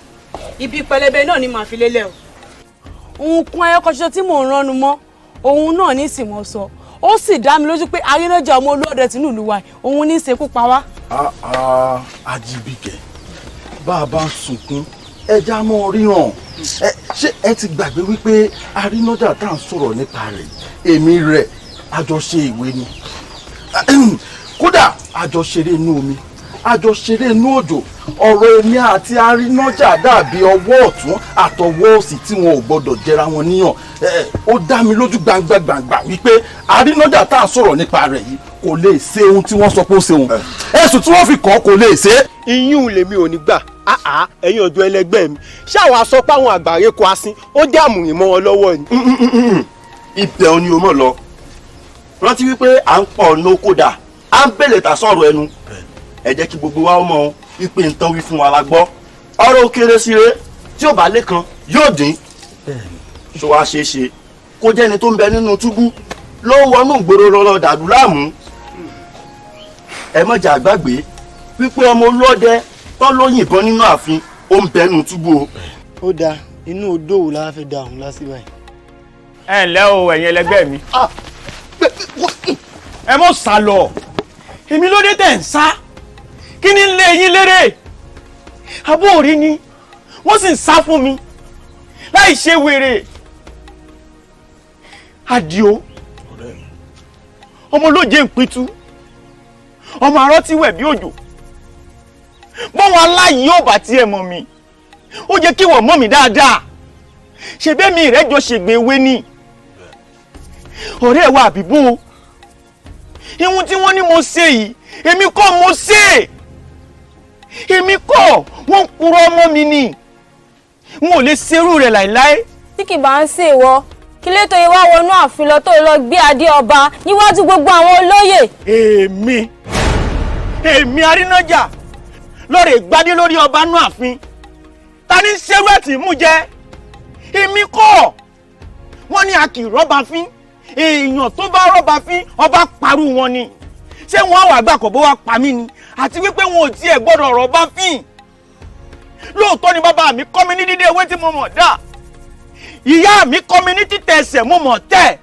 ibi pẹlẹbẹ náà ni màá fi lélẹ̀ o. Nǹkan ẹyọkan ṣoṣo tí mò ń ránu mọ́ òun náà ní sì mọ́ sọ, ó sì dá mi lójú pé Arínájà ọmọ Olúọdẹ tìǹú ìlú wa òun ní í ṣekú pa wá. Àjìbìkẹ́, bá a bá ń sunkún ẹja mọ́ ríran. Ṣé ẹ ti gbàgbé wípé Arínájà tá à ń sọ̀rọ̀ nípa rẹ̀, èmi rẹ̀ àjọṣe ìwé ni, kódà àjọṣeré inú omi, àjọṣeré inú òjò. Ọ̀rọ̀ èmi àti Arínájà dàbí ọwọ́ ọ̀tún àtọwọ́ òsì tí wọn ò gbọ́dọ̀ jẹra wọn níyàn. Ó dá mi lójú gbangba gbangba wípé Arínájà tá à ń sọ̀rọ̀ nípa rẹ̀ yìí kò lè ṣe ohun tí wọ́n sọ pé ó ṣe òun. Ẹ̀sùn tí wọ́n fi kàn kò lè ṣe. Iyún lèmi ò ní gbà. Ẹ̀yin ọ̀dọ́ ẹlẹgbẹ́ mi, ṣáwa sọ pé àwọn àgbàre kó asín ó jẹ́ àmùrìn mọ́ wọn lọ́wọ́ ni. Ibẹ̀ ò ní o mọ̀ lọ. Rántí wípé à ń pọ̀ ọ̀nà kódà à ń bèlè tà sọ̀rọ̀ ẹnu. Ẹ jẹ́ kí gbogbo wa mọ̀ wípé nǹkan wí fún wa la gbọ́. Ọ̀rọ̀ òkèrè síre tí ò bá lé kan yóò dín. Ṣó wá ṣeé ṣe kó jẹ́ni tó ń bẹ nínú túbú ló ń wọnú ìgboro lọ́lọ́ dàdú láàmú. Ẹ má jà gbàgbé wípé ọmọ olóde tó ló yìnbọn nínú ààfin ó ń bẹnu túbú o. Ó dáa, inú odò wo la fẹ́ da òun lásì báyìí. Ẹ ǹlẹ́ o, ẹ̀yin ẹlẹgbẹ́ mi. Ẹ mọ̀ sá lọ, èmi ló dé tẹ̀ ń sá. Kí ni ń lé yín lérè? Abó òrí ni wọ́n sì ń sá fún mi láì ṣe wèrè. Àdìó ọmọ olóje ń pitú, ọmọ arọ́ tí wẹ̀ bí òjò. Bọ́wọn aláyìí ò bá tiẹ̀ mọ̀ mi, ó jẹ́ kí wọ́n mọ̀ mí dáadáa. Ṣèbẹ́mi rẹ̀ jọ ṣègbè ewé ni ọ̀rẹ́ wa àbíbó. Ihun tí wọ́n ní mo ṣe yìí, èmi kọ́ mo ṣe, èmi kọ́, wọ́n ń purọ́ ọmọ mi ni, n ò lè ṣerú rẹ̀ láìláì. Tí kì bá ń ṣe ìwọ, kí lè tó yẹ wá wọnú ààfin lọ tó lọ gbé adé ọba níwájú gbogbo àwọn olóyè. Èmi Arínájà lọ́rẹ̀ gbadé lórí ọba nú ààfin, ta ní ṣerú ẹ̀ tí mú jẹ? Èmi kọ́. Wọ́n ní a kì í rọ́ba fín, èèyàn tó bá rọ́ba fín ọba parú wọn ni. Ṣé wọn wà gbà kọ́ bó wá pa mí ni? Àti wípé wọn ò tiẹ̀ gbọ́dọ̀ rọ́ba fín. Lóòótọ́ ni bàbá mi kọ́ mi ní dídé ewé tí mo mọ̀ dá, ìyá mi kọ́ mi ní títẹ̀ ẹsẹ̀ mo mọ̀ tẹ̀.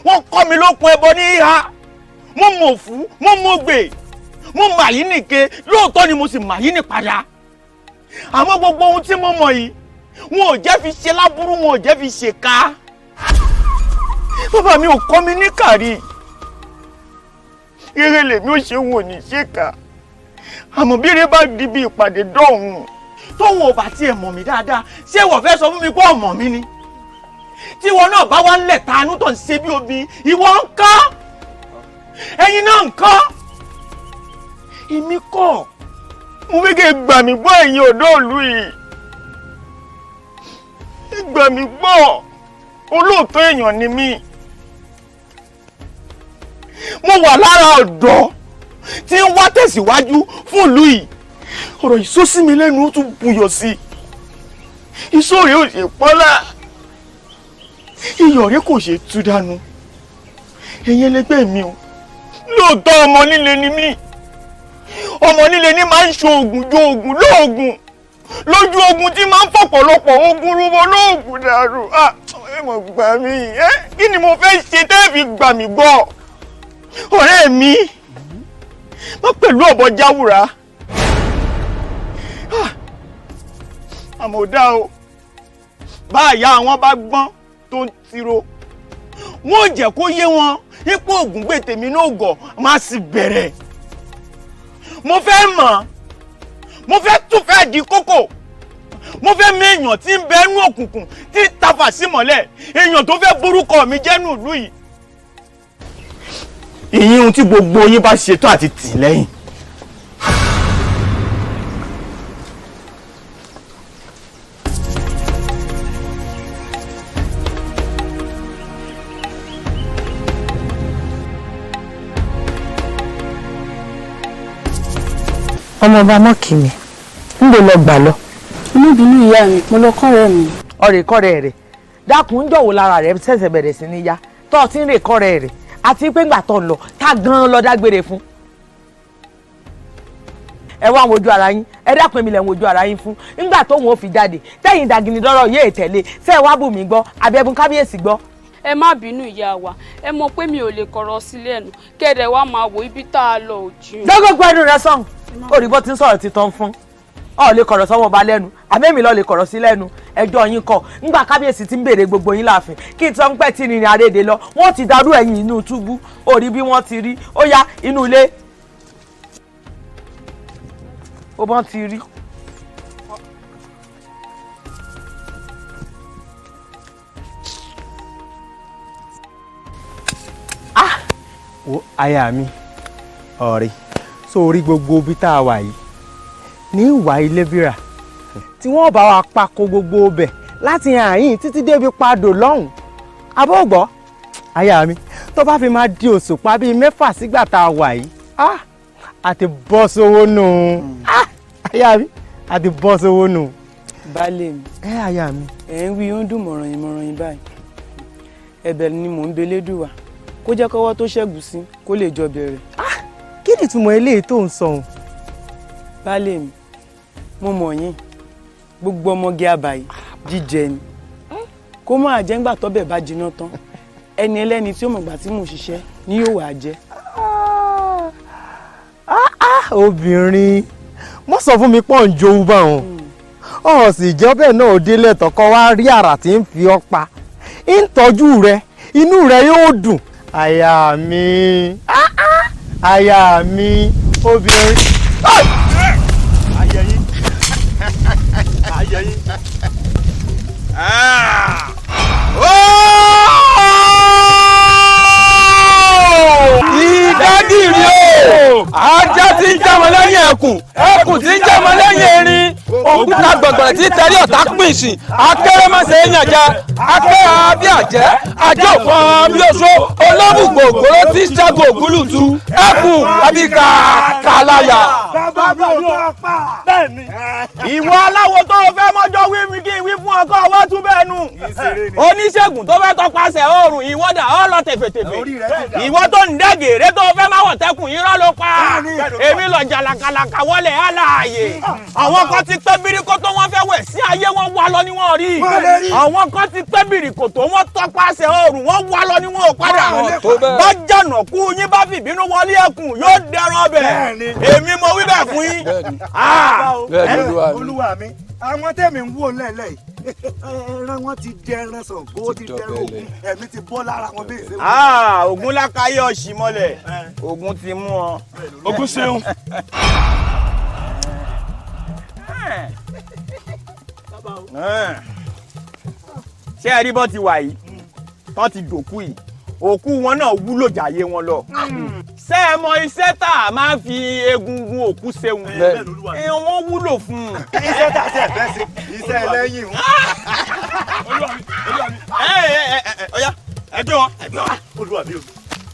Wọ́n kọ́ mi lókun ẹbọ ní ìhà, mo mọ̀ fú, mo mọ̀ gbè, mo mà yí nìke. Lóòótọ́ ni mo sì mà yí ní padà. Àmọ́ gbogbo ohun tí mo mọ̀ yìí, wọn ò jẹ́ fi ṣe láburú, wọn ò jẹ́ fi ṣe ká. Bàbá mi ò kọ́ mi ní kàrí, eré lèmi ò ṣe, wọn ò ní ṣe ká. Àmọ́ bí eré bá di bí ìpàdé dọ̀hún, tóun ò bá tiẹ̀ mọ̀ mí dáadáa, ṣé ìwọ fẹ́ sọ fún mi pé ọmọ mi ni? Tí ìwọ náà bá wá ń lẹ̀ tanú tó ń ṣe bí obì, ìwọ ń kọ́, ẹ̀yin náà ń kọ́. Èmi kọ́, mo fẹ́ kẹ́ gbà mí gbọ́, ẹ̀yin ọ̀dọ́ ìlú yìí, gbà mí gbọ́, olóòótọ́ èèyàn ni mí. Mo wà lára ọ̀dọ́ tí ń wá tẹ̀síwájú fún ìlú yìí. Ọ̀rọ̀ yìí sọ sí mi lẹ́nu, ó tún buyọ̀ sí i. Iṣó rẹ̀ ò ṣe pọ́nlá, iyọ̀ rẹ̀ kò ṣe tú dànù. Ẹ̀yin ẹlẹgbẹ́ mi o, lóòótọ́ ọmọ líle ni mí. Ọmọ líle ni máa ń ṣe oògùn jo oògùn lóògùn lójú ogun, tí máa ń fọ̀pọ̀lọpọ̀ ogun rúbọ lóògùn dàrú. Ẹ mọ̀ gbà mí, kí ni mo fẹ́ ṣe tẹ́ fi gbà mí gbọ́? Ọ̀rẹ́ mi má pẹ̀lú ọ̀bọ jáwúra. Àmọ́ dá o, bá àyà àwọn bá gbọ́n tó ń tiro, wọn ò jẹ́ kó yé wọn ipò ògùn gbé tèmi náà gọ̀ má sì bẹ̀rẹ̀. Mo fẹ́ mọ̀, mo fẹ́ tún fẹ́ di kókò, mo fẹ́ mọ èèyàn tí ń bẹ nú òkùnkùn tí ń tafà sí mọ́lẹ̀, èèyàn tó fẹ́ borúkọ mi jẹ́ nù ìlú yìí. Ìyín ohun tí gbogbo yín bá ṣetán àti tì lẹ́yìn. Ọmọọba mọ́kìmí ń lè lọ gbà lọ. Inú ìbínú ìyá mi, mo lọ kọ́rẹ́ mi. Ọ̀rẹ́ kọ́rẹ́ rẹ̀, dákun, ń jọ̀wọ́ lára rẹ̀ ṣẹ̀ṣẹ̀ bẹ̀rẹ̀ sí ní yá tó o ti ń rè kọ́rẹ́ rẹ̀, àti pé ńgbà tó ń lọ tá gan-an lọ dágbére fún. Ẹ wá ń wojú ara yín, ẹ dákun, èmi lẹ̀ ń wojú ara yín fún. Ńgbà tóun ò fi jáde tẹ́yìn dàgìnì dọ́rọ̀ yéè tẹ̀lé, ṣé ẹ wá bù mí gbọ́ àbí ẹbùn kábíyèsí gbọ́? Ẹ má bínú ìyá wa, ẹ mọ̀ pé mi ò lè kọ̀rọ̀ sí lẹ́nu, kẹ̀dẹ̀ wá máa wò ibi tá a lọ òjì. Dọ́gbọ́gbọ́ ẹnu rẹ sọ̀hún, òrìbó ti ń sọ̀rọ̀ ti tán fún ọ lè kọ̀rọ̀ sọ́wọ́ ọba lẹ́nu, àmẹ́mi lọ lè kọ̀rọ̀ sí lẹ́nu. Ẹjọ́ yín kọ́ ńgbà kábíyèsí ti ń béèrè gbogbo yín láàfin, kí n tọ́ ń pẹ́ tí rìnrìn àrédè lọ, wọ́n ti darú ẹ̀yìn inú túbú, orí bí wọ́n ti rí. Ó yá, inú ilé ó bọ́n ti rí. Wo aya mi, ọ̀rẹ́, sórí gbogbo ibi tá a wà yìí, Ní ìwà ilé bíra tí wọ́n bá wa pako gbogbo ọbẹ̀ láti àyìn títí débi padò lọ́hùn. Abọ́gbọ́ aya mi, tó bá fi máa di òṣùpá bíi 6 sígbà tá a wà yìí, ah, àti bọ́ sówó nù. Ah, aya mi, àti bọ́ sówó nù. Baálé mi. Ẹ aya mi. Ẹ ń wí ó ń dùn mọ̀rànyìn mọ̀rànyìn báyìí. Ẹ̀bẹ̀ ni mò ń belédùwà kó jẹ́ kọ́wọ́ tó ṣẹ́gun sí kó lè jọ bẹ̀rẹ̀. Kí ni ìtumọ̀ eléyìí tó ń sọ òun? Baálé mi, mo mọ̀ yín, gbogbo ọmọge àbàyí jíjẹ ni. Kó máa jẹ́ ńgbà tọ́bẹ̀ bá jiná tán, ẹni ẹlẹ́ni tí ó mọ̀gbà tí mò ń ṣiṣẹ́ ni yóò wá jẹ. Obìnrin, mo sọ fún mi pọ̀ ń jowú bá wọn. Ọ̀hún sì jẹ́ bẹ́ẹ̀ náà ó délẹ̀ tọkọ wá rí àrà tí ń fi ọ́ pa. Ń tọ́jú rẹ, inú rẹ yóò dùn. Aya mi, aya mi, obìnrin. Ayẹyin, ayẹyin. Ìdágìrì o, ajá tí ń jámọ lẹ́yìn ẹkùn, ẹkùn tí ń jámọ lẹ́yìn erin, òkúta gbọ̀ngbọ̀n tí tẹ̀lé ọ̀tá pín sí, akérèmọṣẹ́ èèyàn jẹ, akérè bí àjẹ́, ajá òfan bí oṣó, olóbùgbò ògbóró tí ṣẹ́gun ògúlùtù, ẹkùn àbí kàkàláyà. Bàbá mi ò tó pa. Bẹ́ẹ̀ni. Ìwọ aláwo tó o fẹ́ mọ́jọ́ wí mi kí n wí fún ọkọ ọwọ́ tún bẹ́ẹ̀ nù. Oníṣègùn tó fẹ́ tọpasẹ̀ oòrùn ìwọ́dà ọ lọ tẹ̀fẹ̀tẹ̀fẹ̀. Ìwọ tó ń dẹ́gẹ̀rẹ́ tó fẹ́ máwọ̀ tẹ́kùn irọ́ ló pa. Èmi lọ jàlàkàlàkà wọlé aláàyè. Àwọn kan ti pẹ́ bíríkótó wọ́n fẹ́ wẹ̀ sí ayé wọn wá lọ ní wọ́n rí. Àwọn kan ti pẹ́ bíríkótó wọ́n tọpasẹ̀ oòrùn wọ́n wá lọ ní wọ́n ò padà. Bọ́jànà kú yín bá fìbínú wọlé ẹkùn yóò dẹran ọbẹ̀. Èmi mo wí bẹ́ẹ̀ fún yín. Olúwa mi, àwọn tẹ̀mí ń wò lẹ́lẹ̀ yìí, ẹran wọn ti dẹran Ṣàngó, ti dẹran Ògún, ẹ̀mí ti bọ́ lára wọn bí ìṣe. Ògún lákàáyé ọ̀sìn mọ́lẹ̀, Ògún ti mú ọ. Ògún ṣeun. Ṣé ẹ rí bọ́ ti wà yìí, tán ti dòkú yìí, òkú wọn náà wúlò jàyé wọn lọ. Ṣé ẹ mọ iṣẹ́ tá a máa ń fi egungun òkú ṣeun? Wọ́n wúlò fún un. Iṣẹ́ tá a ṣe fẹ́ ṣe, iṣẹ́ ẹlẹ́yìn. Olúwa mi, Olúwa mi. Ọ̀yá, ẹ gbé wọn, ẹ gbé wọn. Olúwa mi o,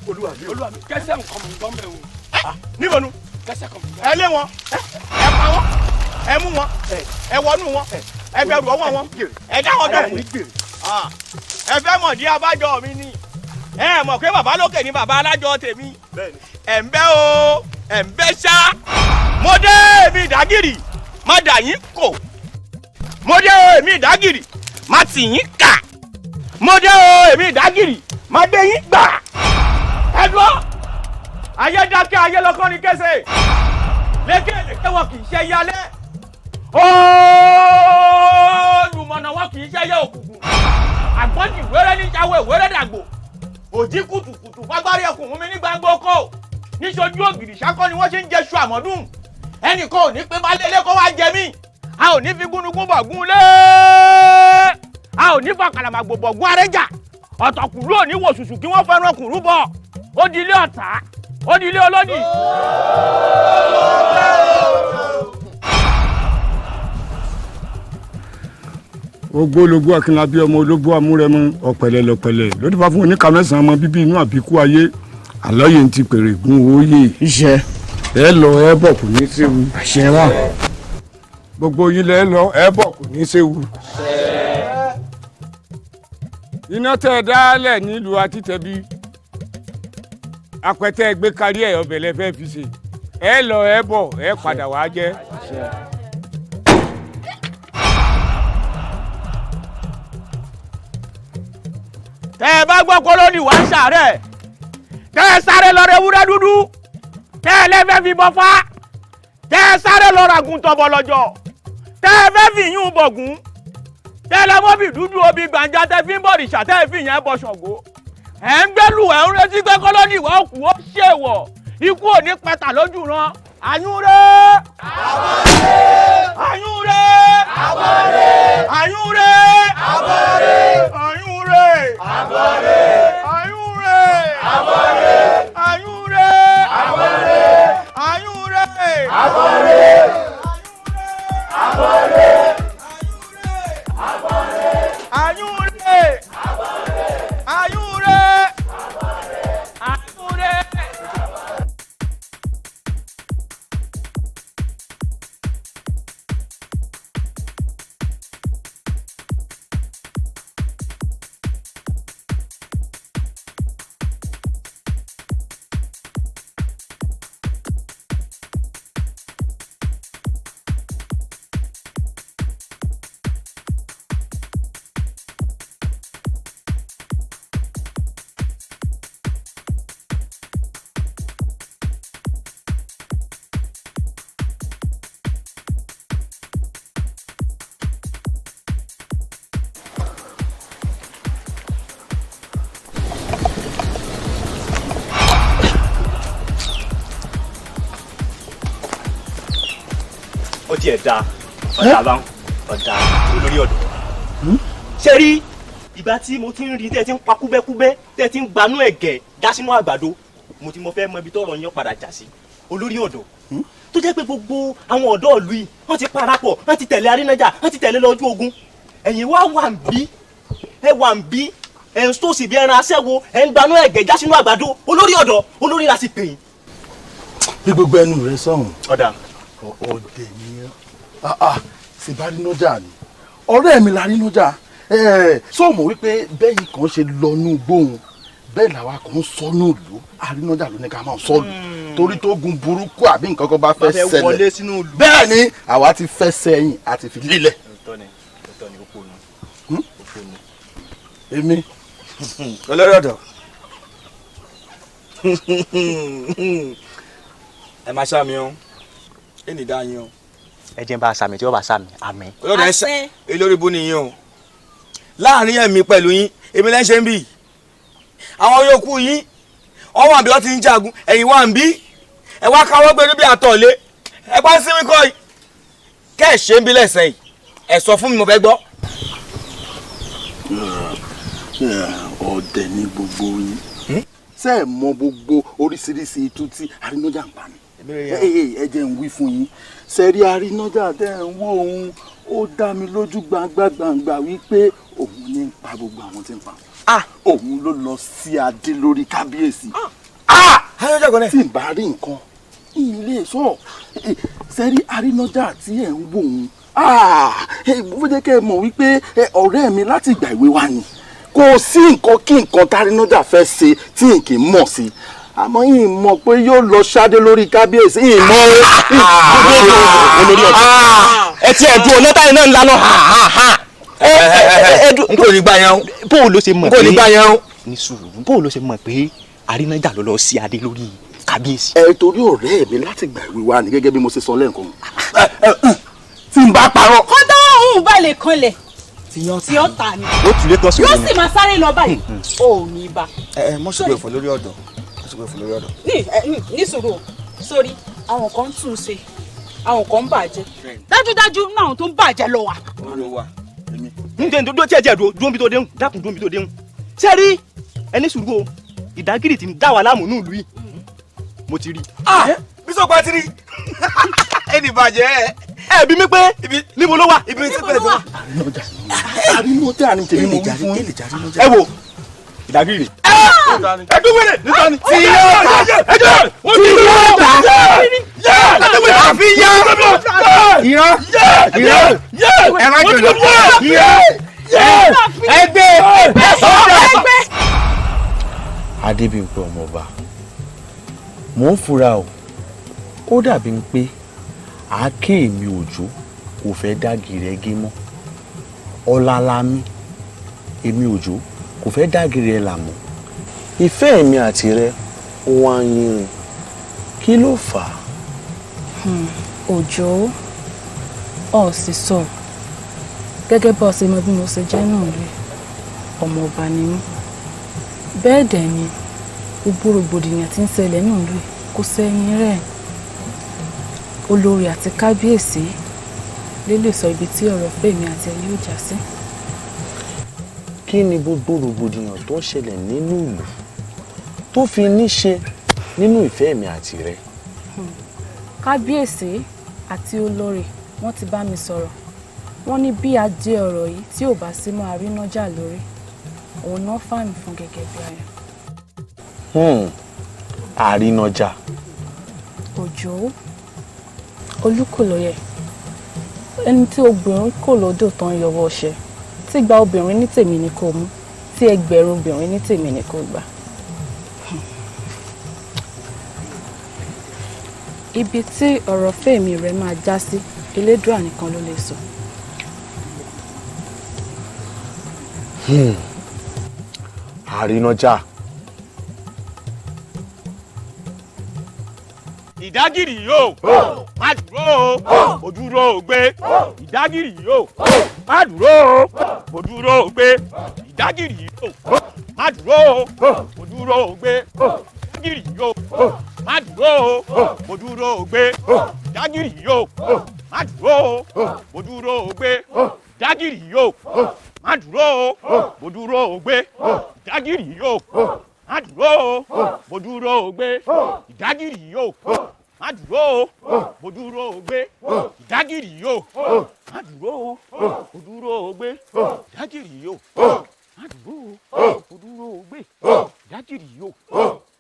Olúwa mi o. Olúwa mi, kẹsẹ̀ nǹkan mọ̀ nǹkan bẹ̀ wò. Níbo nu? Kẹsẹ̀ kan mọ̀. Ẹ lé wọn, ẹ pa wọn, ẹ mú wọn, ẹ wọnú wọn, ẹ bẹ̀rù ọwọ́ wọn, ẹ dá wọn dọ̀kú. Ẹ fẹ́ mọ̀ dí abájọ mi ni. Ẹ mọ̀ pé bàbá lókè ni bàbá alájọ tèmi. Ẹ̀ ń bẹ́ o, ẹ̀ ń bẹ́ ṣá. Mo dé èmi ìdágìrì, má dà yín kò. Mo dé èmi ìdágìrì, má tì yín kà. Mo dé èmi ìdágìrì, má gbé yín gbà. Ẹ dúró, ayé dákẹ́ ayé lọ́kọ́ ni kése. Lékèlékè wọn kì í ṣe yálẹ́. Olùmọ̀nà wọn kì í ṣe yẹ òkùnkùn. Àgbọ̀njì wẹ́rẹ́ ní jáwé wẹ́rẹ́ dàgbò. Òjì kùtùkùtù fagbárí ẹkùn mú mi ní gbangba oko. Níṣojú ògìrì ṣákọ́ ni wọ́n ṣe ń jẹṣu àmọ́dún. Ẹnìkan ò ní pé bá lélẹ́ kó wá jẹ mí. A ò ní fi gúnugún bọ̀gún lé. A ò ní fa kàlàmàgbò bọ̀gún arẹ́jà. Ọ̀tọ̀kùlú ò ní wò ṣùṣù kí wọ́n fẹ́ràn kùrú bọ̀. Ó di ilé ọ̀tá, ó di ilé olódì. Ògbólógbó Akínlábí ọmọ ológbó amúrẹmọ ọ̀pẹ̀lẹ̀ lọ̀pẹ̀lẹ̀ lórí fà fún oníkà mẹ́sàn-án ọmọ bíbí inú àbíkú ayé àlọ́yè ń ti pèrè gún oyè. Iṣẹ́ ẹ lọ ẹ bọ̀ kò ní séwu. Àṣẹ wà. Gbogbo yín lẹ lọ ẹ bọ̀ kò ní séwu. Iná tẹ́ ẹ dálẹ̀ nílùú Atítẹ̀bí apẹtẹ gbé kárí ẹ ọbẹ̀ lẹ fẹ́ fi ṣe ẹ lọ ẹ bọ̀ ẹ padà wá jẹ. Tẹ́ ẹ bá gbọ́ kólódì wá ń ṣàárẹ̀, tẹ́ ẹ sáré lọ rẹ ewúrẹ́ dúdú, tẹ́ ẹ lẹ́fẹ́ fi bọ́ fá, tẹ́ ẹ sáré lọ ràgùn tọ̀bọ̀ lọ́jọ́, tẹ́ ẹ fẹ́ fi yún bọ̀gún, tẹ́ ẹ lọ́mọ́ fi dúdú obì gbàǹjà tẹ́ fi ń bọ̀ rìṣà tẹ́ ẹ fi yẹn bọ̀ Ṣàngó. Ẹ̀ ń gbẹ́lù ẹ̀ ń retí pé kólódì wá kú ó ṣèwọ̀, ikú ò ní pẹ̀tà lójú ran. Àyúnrẹ́! Àyúnrẹ́! Àyúnrẹ́! Àyúnrẹ́! Àyúnrẹ́! Àyúnrẹ́! Àyúnrẹ́! Àyúnrẹ́! tiẹ̀ da ọ̀dà bá ọ̀dà olórí ọ̀dọ́. Ṣé rí ìgbà tí mo ti ń rí tẹ́ ti ń pa kúbẹ́kúbẹ́ tẹ́ ti ń gbanú ẹ̀gẹ́ dá sínú àgbàdo, mo ti mọ fẹ́ mọ ibi tọ́rọ̀ yẹn padà já sí. Olórí ọ̀dọ́ tó jẹ́ pé gbogbo àwọn ọ̀dọ́ ìlú yìí wọ́n ti parapọ̀, wọ́n ti tẹ̀lé Arínájà, wọ́n ti tẹ̀lé lọ́jọ́ ogun. Ẹ̀yin wá wà ń bí, ẹ wà ń bí, ẹ̀ ń sòsì bí ẹran aṣẹ́wó, ẹ̀ ń gbanú ẹ̀gẹ́ já sínú àgbàdo. Olórí ọ̀dọ́, olórí la sì pè yín. Bí gbogbo ẹnu rẹ sọ̀hún. Ọ̀dà. Ọ̀dẹ̀ ni ẹ́, ṣe bá Arínájà ni ọ̀rẹ́ mi la Arínájà. Sọ mọ̀ wípé bẹ́yìn kan ṣe lọ́nú gbóhùn bẹ́ẹ̀ làwa kan sọnù ìlú. Arínájà ló ní ká máa sọlù torí tó gun burúkú àbí nǹkan kan bá fẹ́ ṣẹlẹ̀, bẹ́ẹ̀ ni àwa ti fẹ́ sẹ́yìn àti fi lílẹ̀. Èmi. Olórí ọ̀dọ́, ẹ máa ṣàmì o, ẹnì dá yín o. Ẹ jẹ́ n bá a sàmì tí wọ́n bá sàmì àmín. Olórí ẹ olórí bú nìyín o. Láàrin ẹ̀mí pẹ̀lú yín, èmi lẹ́ ń ṣe ń bì. Àwọn yòókù yín wọ́n wà bí wọ́n ti ń jagun, ẹ̀yin wà ń bí. Ẹ wá káwọ́ gbé níbi àtọ̀lé, ẹ bá sí wíkọ́ yìí. Kẹ́ ẹ̀ ṣe ń bí lẹ́sẹ̀ yìí, ẹ sọ fún mi, mo fẹ́ gbọ́. Ọ̀dẹ̀ ni gbogbo yín. Ṣé ẹ mọ gbogbo oríṣiríṣi itú tí Arínájà ń pa ni? Ẹ jẹ́ ń wí fún yín. Ṣẹ̀rí Arínájà tẹ́ ń wò òun, ó dá mi lójú gbangba gbangba wípé òun ní ń pa gbogbo àwọn tí ń pa. Òun ló lọ sí adé lórí kábíyèsí. Tí n bá rí nǹkan ilé sọ, ṣẹ̀rí Arínájà tí ẹ̀ ń wò òun, mo fẹ́ jẹ́ kẹ́ ẹ mọ̀ wípé ọ̀rẹ́ mi láti ìgbà ìwé wa ni. Kò sí nǹkan kí nǹkan tárínájà fẹ́ ṣe tí n kì í mọ̀ sí, àmọ́ yìí mọ̀ pé yóò lọ ṣáde lórí kábíyèsí yìí mọ̀ olórí ọ̀dọ́. Ẹ ti ẹ̀ dúró lọ́tà iná ńlá náà. N kò ní gbà yẹn o. Bó o ló ṣe mọ̀ pé n kò ní gbà yẹn o. Ní sùúrù, bó o ló ṣe mọ̀ pé Arínájà ló lọ sí adé lórí kábíyèsí. Ẹ torí ọ̀rẹ́ mi láti gbà ìwé wa ni, gẹ́gẹ́ bí mo ṣe sọ lẹ́ẹ̀kan, tí n bá parọ́. Kọ́tọ́ òun bá lè kanlẹ̀ tí ó ta ni ó tún lé tán sí yóò sì máa sáré lọ báyìí, ó ní bá. Ẹ mọ ṣùgbọ́n ẹ̀fọ́ lórí ọ̀dọ́, mọ ṣùgbọ́n ẹ̀fọ́ lórí ọ̀dọ́. Ní sùúrù, sórí àwọn kan ń tún ṣe, àwọn kan ń bàjẹ́, dájúdájú ní àwọn tó ń bàjẹ́ lọ wà. N tẹ́ dúró tí ẹ jẹ́ dúró dúró bí tó déhùn, dákun dúró bí tó déhùn. Ṣé rí ẹni sùúrù o, ìdágìrì ti ń dá wa láàmú ní ìlú yìí, mo ti rí. Bísọ̀ pa ti rí ẹnì bàjẹ́. Ẹ bí mi pé níbo ló wà. Ibi tí pẹ̀lú wa. Arínájà ni tèmi mo wí fún yín. Ẹ wo ìdágìrì. Ẹ dún wẹrẹ. Tí yóò ta, tí yóò ta, àfi yá ìran ìran ẹran jòló ìran ẹgbẹ́ ẹgbẹ́. Adébímpé ọmọọba, mò ń fura o, ó dàbí pé àáké mi Òjó kò fẹ́ dá gìrẹ́gẹ́ mọ́. Ọlálámí èmi Òjó kò fẹ́ dá gìrẹ́ là mọ́. Ìfẹ́ mi àti rẹ ó wá ń yínrin, kí ló fà á? Òjó, ọ sì sọ gẹ́gẹ́ bó ṣe mọ bí mo ṣe jẹ́ náà rí, ọmọọba ni mí. Bẹ́ẹ̀ dẹ̀ ni gbogbo rògbòdìyàn tí ń ṣẹlẹ̀ náà rí kò sẹ́yìn rẹ̀. Olórí àti kábíyèsí lè lè sọ ibi tí ọ̀rọ̀ fèmí àti ẹ yóò já sí. Kí ni gbogbo rògbòdìyàn tó ń ṣẹlẹ̀ nínú ìlú tó fi ní ṣe nínú ìfẹ́ mi àti rẹ? Kábíyèsí àti olórí wọ́n ti bá mi sọ̀rọ̀, wọ́n ní bí ajé ọ̀rọ̀ yìí tí ò bá sí mọ́ Arínájà lórí, òun náà fàmì fún gẹ́gẹ́ bí aya. Arínájà. Òjó, Olúkòlóyè, ẹni tí obìnrin kò lódò tán yọwọ́ ọṣẹ, tí gba obìnrin ní tèmi ni kò mú, tí ẹgbẹ̀rún obìnrin ní tèmi ni kò gbà. Ibi tí ọ̀rọ̀ fèmí rẹ̀ máa já sí, Elédùà nìkan ló lè sọ. Arínájà. Ìdágìrì yóò má dúró o, mo dúró o gbé. Ìdágìrì yóò má dúró o, mo dúró o gbé. Ìdágìrì yóò má dúró o, mo dúró o gbé. Ìdágìrì yóò má dúró o, mo dúró o gbé. Ìdágìrì yóò má dúró o, mo dúró o gbé. Ìdágìrì yóò má dúró o, mo dúró o gbé. Ìdágìrì yóò má dúró o, mo dúró o gbé. Ìdágìrì yóò má dúró o, mo dúró o gbé. Ìdágìrì yóò má dúró o, mo dúró o gbé. Ìdágìrì yóò má dúró o, mo dúró o gbé. Ìdágìrì yóò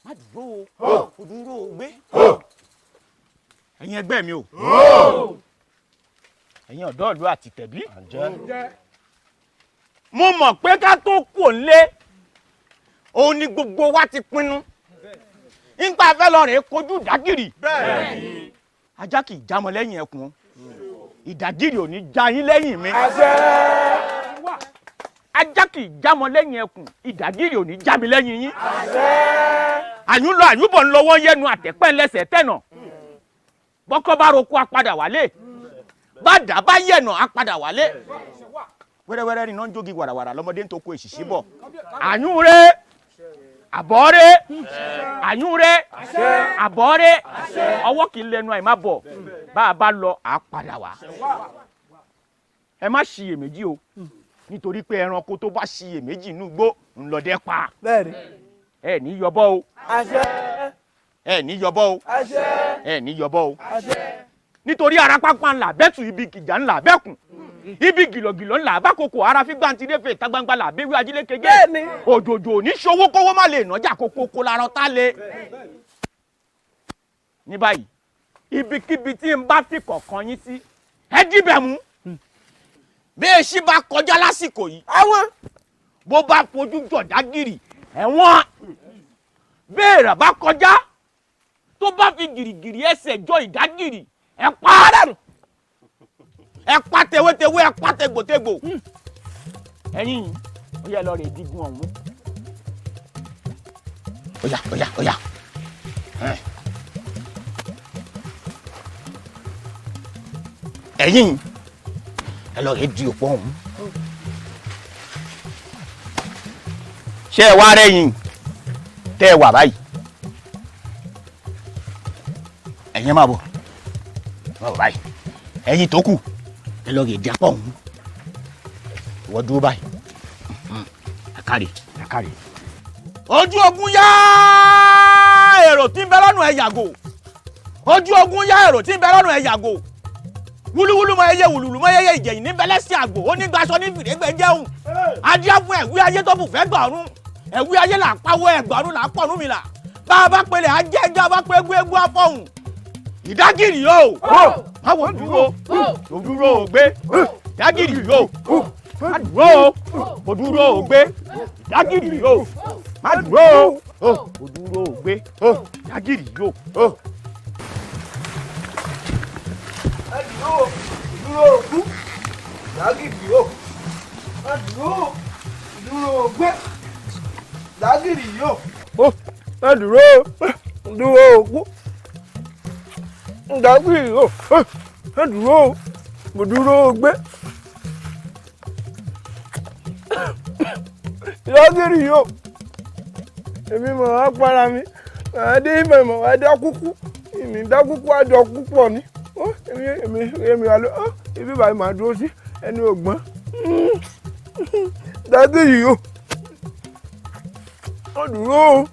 má dúró o, mo dúró o gbé. Ẹ̀yin ẹgbẹ́ mi o, ẹ̀yin ọ̀dọ́ ìlú àti tẹ̀bí, mo mọ̀ pé ká tó kù òǹlé òun ni gbogbo wa ti pinnu nípa fẹ́ lọ rìn kojú ìdágìrì. Ajá kì í jámọ́ lẹ́yìn ẹkùn, ìdágìrì ò ní já yín lẹ́yìn mi. Ajá kì í jámọ́ lẹ́yìn ẹkùn, ìdágìrì ò ní já mi lẹ́yìn yín. Àyùn lọ àyùn bọ̀ ń lọ́wọ́ yẹnu àtẹ̀pẹ́ ńlẹ́sẹ̀ tẹ̀nà. Bọ́kọ́ bá roko apadà wálé, bá dà bá yẹ̀nà apadà wálé. Wẹ́rẹ́wẹ́rẹ́ ni iná ń jógi wàràwàrà lọ́mọdé ń toko èsìsì bọ̀. Àyùn rẹ̀ àbọ̀ọ́rẹ́, àyùn rẹ̀ àbọ̀ọ́rẹ́, ọwọ́ kì í lẹnu àìmá bọ̀, bá a bá lọ à padà wá. Ẹ má ṣiyèméjì o, nítorí pé ẹranko tó bá ṣiyèméjì inú igbó ńlọdẹ pa. Ẹ ní yọbọ o, ẹ ní yọbọ o, ẹ ní yọbọ o, nítorí ara pápá ńlá bẹ́tù, ibi gìjà ńlá bẹ́kùn, ibi gìlọ̀gìlọ̀ ńlá bákòókò ara fi gbàǹtí ìta gbangba là béwé ajílẹ̀ kege. Òjòjò ní ṣòwò kówó má lè nàjà kókó larọ tá lè. Ní báyìí, ibikíbi tí n bá fi kọ̀ọ̀kan yín sí, ẹ dìbẹ̀ mú. Bí èsì bá kọjá lásìkò yìí, bó bá fojú jọ̀dá gìrì ẹ̀wọ̀n. Béèrè bá kọjá tó bá fi gìrìgìrì ẹsẹ̀ jọ ìdágìrì, ẹ pa á dànù, ẹ pa tewétewé, ẹ pa tegbòtegbò. Ẹ̀yin yìí, ó yẹ lọ rè digun ọ̀hún. Ó yá, ó yá, ó yá. Ẹ̀yin yìí, ẹ lọ rè di òpó ọ̀hún. Ṣé ẹ wá rẹ́yìn tẹ́ ẹ wà báyìí? Ẹ̀yin máa bọ̀, máa bọ̀ báyìí. Ẹ̀yin tó kù, ẹ lọ rè di apá ọ̀hún. Ìwọ dúró báyìí. Àkàrè, àkàrè. Ojú ogun yá, èrò tí ń bẹ lọ́nà ẹ yàgò. Ojú ogun yá, èrò tí ń bẹ lọ́nà ẹ yàgò. Wúlúwúlú mọ ẹyẹ, wùlùlù mọ ẹyẹ, ìjẹyìn ní bẹlẹsì àgbò onígbàsọ ní fìdígbẹ jẹun. Adíá fún ẹwí ayé tó bù fẹ́ gbọ̀rún. Ẹwí ayé là pawọ́ ẹgbọ̀rún là pọ̀nú mi là. Bá a bá pèlè ajẹ́ ẹjọ́, a bá pé egbò egbò afọ̀hún. Ìdágìrì yóò má wò dúró, ò dúró ò gbé. Ìdágìrì yóò má dúró, ò dúró ò gbé. Ìdágìrì yóò má dúró, ò dúró ò gbé. Ìdágìrì yóò. Ẹ dúró, dúró òkú. Ìdágìrì yóò má dúró, dúró ògbé. Ìdágìrì yóò. Ẹ dúró, dúró òkú. Ìdágìrì yóò. Ẹ dúró, mo dúró ògbé. Ìdágìrì yóò. Èmi mọ̀ wá para mi, màá dé ìmọ̀ ìmọ̀ wá dá kúkú, ìní dá kúkú àjọ púpọ̀ ni. Èmi èmi èmi wà ló ibi báyìí màá dúró sí ẹni ògbọ́n. Ìdágìrì yóò. Ó dúró o.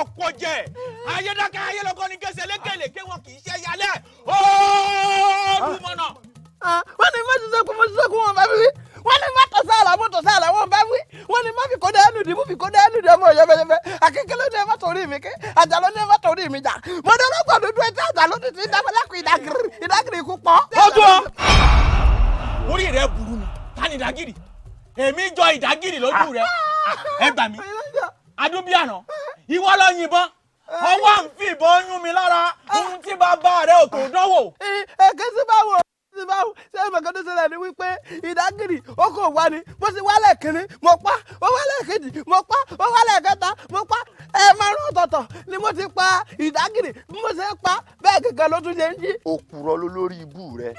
Ọ̀pọ̀ jẹ ayédáká ayélọ́kọ́ ní kẹsẹ̀ lékèlékè wọn kì í ṣe yálẹ̀ olùmọ̀nà. Wọ́n ní má ṣiṣẹ́ kú, má ṣiṣẹ́ kú, wọn bá wí. Wọ́n ní má tọ̀sán àlà, mọ́ tọ̀sán àlà, wọn bá wí. Wọ́n ní má fi kódà ẹnu dì, mú fi kódà ẹnu dì, ọmọ ìyá fẹ́fẹ́. Akínkínlẹ̀ ní ẹ má torí mi ké, àjàlọ́ ní ẹ má torí mi jà. Mo ní ọlọ́gbọ̀n dúdú etí àjàlọ́ ní ti dáfẹ́lẹ́kùn ìdágìrì, ìdágìrì ikú pọ̀. Ó tó ọ. Orí rẹ burú ni, ta ni ìdágìrì? Èmi jọ ìdágìrì lójú rẹ. Ẹ gbà mí. Adúbíàná, ìwọ lọ yìnbọn. Ọwọ́ à ń fi ìbọn yún mi lára, ohun tí bàbá rẹ ò tó dánwò. Èké sí báwo? Sí báwo? Ṣé ìmọ̀kan tó ṣẹlẹ̀ ni wípé ìdágìrì ó kò wá ni, bó ṣe wálẹ̀ kínní, mo pa, ó wálẹ̀ kejì, mo pa, ó wálẹ̀ kẹta, mo pa, ẹ márùn ọ̀tọ̀ọ̀tọ̀ ni mo ti pa ìdágìrì, bí mo ṣe ń pa bẹ́ẹ̀ gẹ́gẹ́ ló tún ṣe ń jí. Òpùrọ̀ ló lórí ibú rẹ.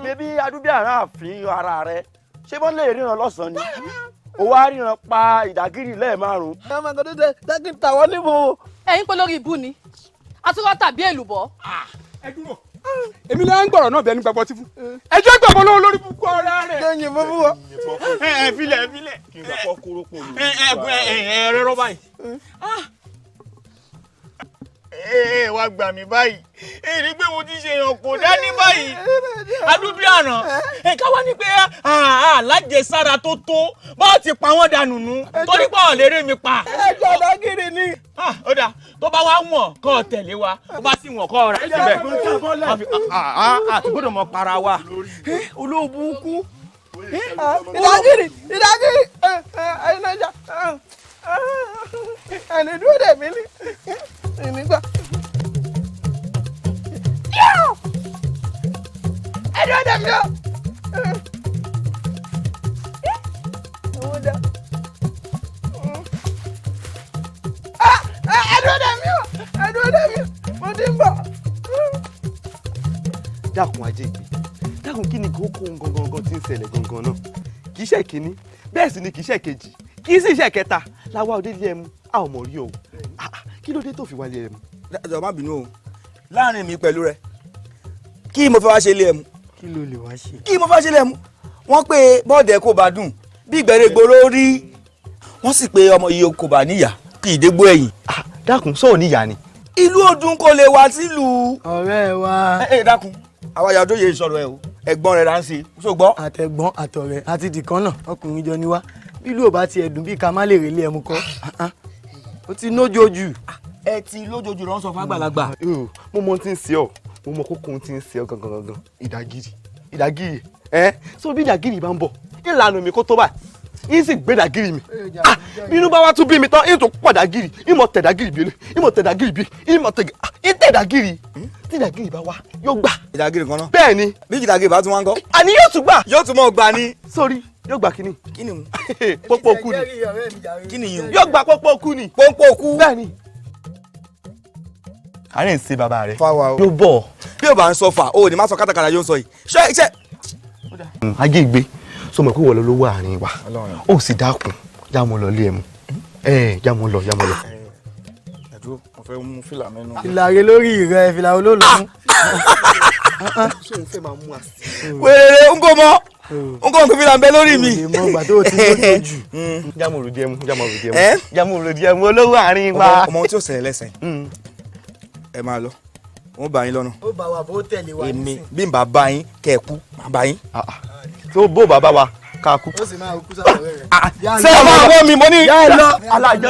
Bébí Adúbíàrá àfin ara rẹ, ṣé wọ́n lè ríran lọ́sàn-án ni? Ó wá ríran pa ìdágìrì lẹ́ẹ̀márùn-ún. Ẹ máa kọ́ tó ṣe dákì tàwọn níbo. Ẹ̀yin pé lórí ibú ni, àtúrọ̀ tàbí èlùbọ́. Ẹ dúró. Èmi ló ń gbọ̀rọ̀ náà bí ẹni gbàgbọ́ tí fún. Ẹ jẹ́ gbàgbọ́ lọ́wọ́ lórí bukú ọ̀rẹ́ rẹ̀. Kẹ́yìn fún fún wọn. Ẹ ẹ filẹ̀ ẹ filẹ̀. Kí n gbà kọ́ kóró pò lórí. Ẹ ẹ ẹ ẹ rẹ rọ́bà yìí. Ẹ wá gbà mí báyìí. Èrè pé mo ti ṣe èèyàn kò dání báyìí. Adúbíàná, ẹ ká wá ní pé alájẹsára tó tó bá ti pa wọ́n dànù nù torí pé ọ̀lẹ́rẹ́ mi pa. Ẹ jọ ìdágìrì ni. Ó dáa, tó bá wá wọ̀n kọ́ tẹ̀lé wa, tó bá sì wọ̀n kọ́ ra síbẹ̀. Àti gbọ́dọ̀ mọ para wa. Olóògùn kú. Ìdágìrì, ìdágìrì, ẹ̀ẹ́dẹ́gbẹ̀jà, ẹni dúró dè mí ní ìnígbà. Ẹ dúró dè mí o. Ẹ dúró dè mí o, ẹ dúró dè mí o, mo ti ń bọ̀. Dákun ajé ìgbé, dákun kí ni kókó gangan tí ń ṣẹlẹ̀ gangan náà? Kì í ṣe kínní, bẹ́ẹ̀ sì ni kì í ṣe kejì, kì í sì ṣe kẹta. Láwa òde ilé ẹmu, a ò mọ̀ rí o. Kí ló dé tó fi wálé ẹmu? Jọ̀ọ́ má bínú o, láàrin mi pẹ̀lú rẹ, kí mo fẹ́ wá ṣe ilé ẹmu? Kí ló lè wá ṣe? Kí mo fẹ́ ṣe ilé ẹmu? Wọ́n pé bọ́ọ̀dẹ̀ kò bá dùn, bí ìgbẹ́rẹ́ gbòòrò rí, wọ́n sì pé ọmọ iye kò bá níyà kí ìdégbò ẹ̀yìn. Dákun, sóò níyà ni. Ìlú ọdún kò lè wá sílùú. Ọ̀rẹ́ wa. Ẹ dákun, àwa yàrá òjòyè ìsọ̀rọ̀ ẹ o, ẹ̀gbọ́n rẹ̀ là ń ṣe, ṣó gbọ́. Àtẹ̀gbọ́n àtọ̀rẹ́ àti dìkan náà, ọkùnrin jọ ni wá. Bílú ò bá tiẹ̀ dùn bí ká má lè relé ẹmu kọ́. Ó ti nójoojú. Ẹ ti lójoojú ló ń sọ fún àgbàlagbà. Mo mọ tí ń ṣe ọ́, mo mọ kókó tí ń ṣe ọ́ gangan gangan. Ìdágìrì, ìdágìrì, ẹ sọ bí ìdágìrì bá ń bọ̀, ìlànà mi kó tó báyìí, yín sì gbé dàgìrì mi. Bínú bá wá tún bí mi tán, yín tún pọ̀ dàgìrì, ìmọ̀ tẹ̀ dàgìrì bí ìmọ̀ tẹ̀ dàgìrì bí ìmọ̀ tẹ̀ dàgìrì. Tí ìdàgìrì bá wá, yóò gbà. Ìdàgìrì kan náà. Bẹ́ẹ̀ ni. Bí ìdàgìrì bá tún wá ń kọ́. Àní yóò tún gbà. Yóò tún mọ̀ gbà ni. Sórí, yóò gbà kíní. Kíni o? Pópó kú ni. Kíni yìí o? Yóò gbà pópó kú ni. Pópó kú. Bẹ́ẹ̀ ni. Àárẹ̀ ń ṣe bàbá rẹ̀. Fáwa o. Yóò bọ̀. Bí o bá ń sọ fà, o ò ní má sọ kátàkárà yóò sọ yìí. Ṣé ṣé. Ajé ìgbé, sọ ma pé wọ́n lọ ló wà àárín wa. Ó sì dákun, já mo lọ lé ẹmu. Ẹ já mo lọ, já mo lọ. Ẹ̀dúró, mo fẹ́ mú fìlà mẹ́nu. Fìlà rẹ lórí rẹ, fìlà olóòlù mú. Wèrè ń kò mọ, ń kò mọ fìlà ń bẹ lórí mi. Mo gbà tó o ti lójoojú. Já mo rò díẹ̀ mú, já mo rò díẹ̀ mú. Já mo rò díẹ̀ mú olówó àárín wa. Ọmọ tí ó ṣẹlẹ̀ lẹ́sẹ̀. Ẹ máa lọ, wọ́n bá yín lọ́nà. Ó bá wa bó tẹ̀lé wa Èmi bí n bá bá yín kẹ́ ẹ kú, màá bá yín. Tó bó bàbá wa ká kú. Ó sì máa kú sáwọn ọ̀rẹ́ rẹ̀. Ṣé ẹ máa wọ́ mi mo ní?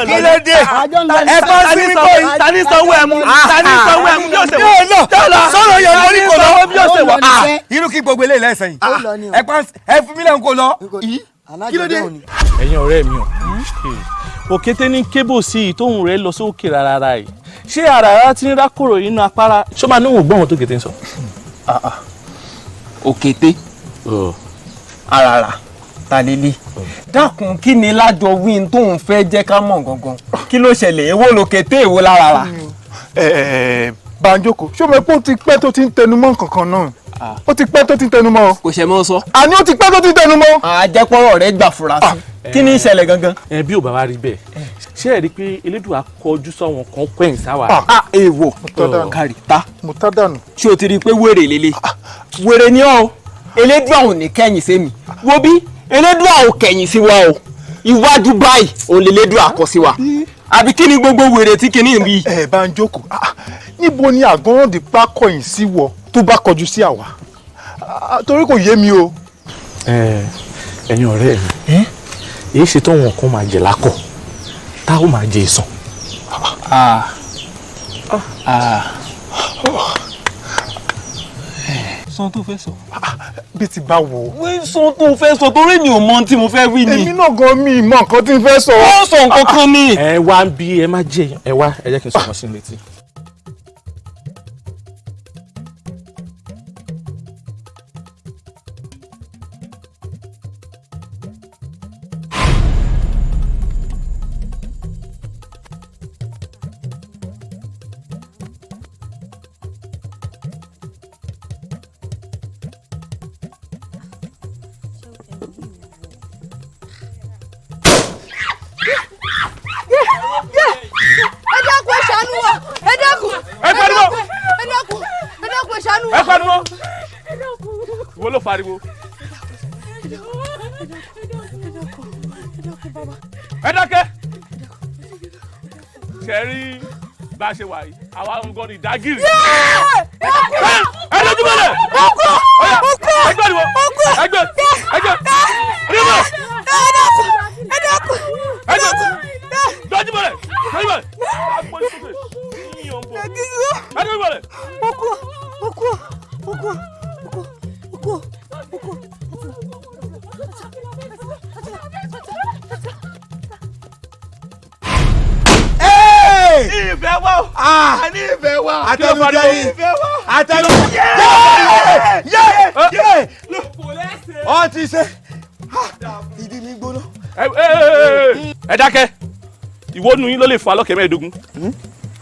Kí ló dé? Ẹ bá sí mi kọ́ yìí. Ta ní sanwó ẹmu? Ta ní sanwó ẹmu bí ó ṣe wà? Sọ̀rọ̀ yẹn lórí kò lọ. Bí ó ṣe wà. Irú kí gbogbo eléyìí lẹ́sẹ̀ yìí. Ẹ fún mi lẹ́hìn kò lọ. Kí ló dé? Ẹ̀yin ọ̀rẹ́ mi o, òkété ní kébò sí i tóun rẹ̀ lọ sókè rárá yìí. Ṣé àràrá ti ń rákòrò inú apára? Ṣé ó máa níwọ̀n gbọ́n tó kété ń sọ? Òkété, àràrà, tàlélẹ̀. Dákun, kí ni lájọ wí tóun fẹ́ jẹ́ ká mọ̀ gangan? Kí ló ṣẹlẹ̀? Èwo lòkété, èwo lárara? Banjoko, ṣé o mọ̀ pé ó ti pẹ́ tó ti ń tẹnu mọ́ nǹkan kan náà? Ó ti pẹ́ tó ti ń tẹnu mọ́. Kò ṣe mọ́ sọ. Àní ó ti pẹ́ tó ti ń tẹnu mọ́. Àjẹpọ̀rọ̀ rẹ gbà fura sí. Kí ni ìṣẹ̀lẹ̀ gangan? Ẹ bí ò bá wá rí bẹ́ẹ̀, ṣé ẹ rí i pé Elédùà kọjú sọ́wọ́n kan kẹ́yìn sáwà. Èèwọ̀ kárí ta. Mo tá dànù. Ṣé o ti rí i pé wèrè lélẹ̀? Wèrè ni ọ́ o, Elédùà ò ní kẹ́yìn sí mi. Wo bí Elédùà ò kẹ́yìn sí wa o, iwájú báyìí òun lèlédùà kọ sí wa. Àbí kí ni gbogbo wèrè tí kinní bí. Ẹ bá ń jókòó. Níbo ni àgọ́rọ̀dì pa kọ̀yìn sí wọ tó bá kọjú sí àwa? Torí kò yé mi o. Ẹ̀yin ọ̀rẹ́ mi, èyí ṣe tó wọn kan máa jẹ lákọ̀ tá ó máa jẹ ìsàn. Sọ tó fẹ́ sọ. Bí ti bá wo. Sọ tó fẹ́ sọ torí mi ò mọ ohun tí mo fẹ́ wí ni. Èmi náà gan mi mọ nǹkan tí n fẹ́ sọ. Ó sọ nǹkan kan ni. Ẹ wá ń bí ẹ má jẹ ẹ wá ẹ jẹ́ kí n sọ̀rọ̀ sí létí. Pariwo. Ẹ dákẹ́. Ṣe rí bá a ṣe wà yìí, àwa ń gan ni ìdágìrì. Ẹ lójú mọ́lẹ̀. Ẹgbẹ́ ni wọ́n. Ẹgbẹ́ ẹgbẹ́. Rímọ̀. Ẹgbẹ́. Lójú mọ́lẹ̀. Lójú mọ́lẹ̀. Ẹ lójú mọ́lẹ̀. Okú okú okú okú okú. Ìfẹ́ wá o. A ní ìfẹ́ wá. Àtẹnujẹ yìí. Ìfẹ́ wá. Àtẹnujẹ. Yé! Yé! Ọ ti ṣe. Ìdí mi gbóná. Ẹ dákẹ́. Ìwọ nu yín ló lè fa lọ́kẹ́ mẹ́ẹ̀ẹ́dógún.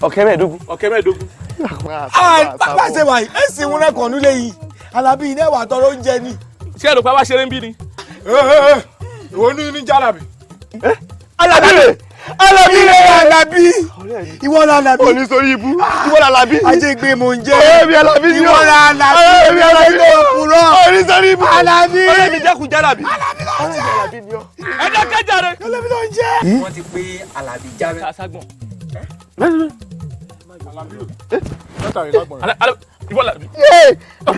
Ọ̀kẹ́ mẹ́ẹ̀ẹ́dógún. Ọ̀kẹ́ mẹ́ẹ̀ẹ́dógún. Bá a ṣe wà yìí, ẹ sì ń rẹ́kọ̀ọ́ nílé yìí. Alábí iná ẹ̀wà tọrọ oúnjẹ ni. Ṣé ẹ rò pé wá ṣeré ń bí ni? Ìwọ ní ní jálàbí. Alábí rẹ̀! Alábí rẹ̀! Alábí! Ìwọ la Alábí. Oníṣòrí ibú. Ìwọ la Alábí. Ajégbé mò ń jẹ́. Ọ̀rẹ́ mi Alábí ni ó. Ìwọ la Alábí. Ọ̀rẹ́ mi Alábí ni ó. Òpùrọ̀. Oníṣòrí ibú. Alábí. Ọ̀rẹ́ mi dẹ́kun jálàbí. Alábí ló ń jẹ́. Alábí ni ó. Ẹ dákẹ́ jàre. Alábí ló ń jẹ́. Wọ́n ti pé Alábí jáwé.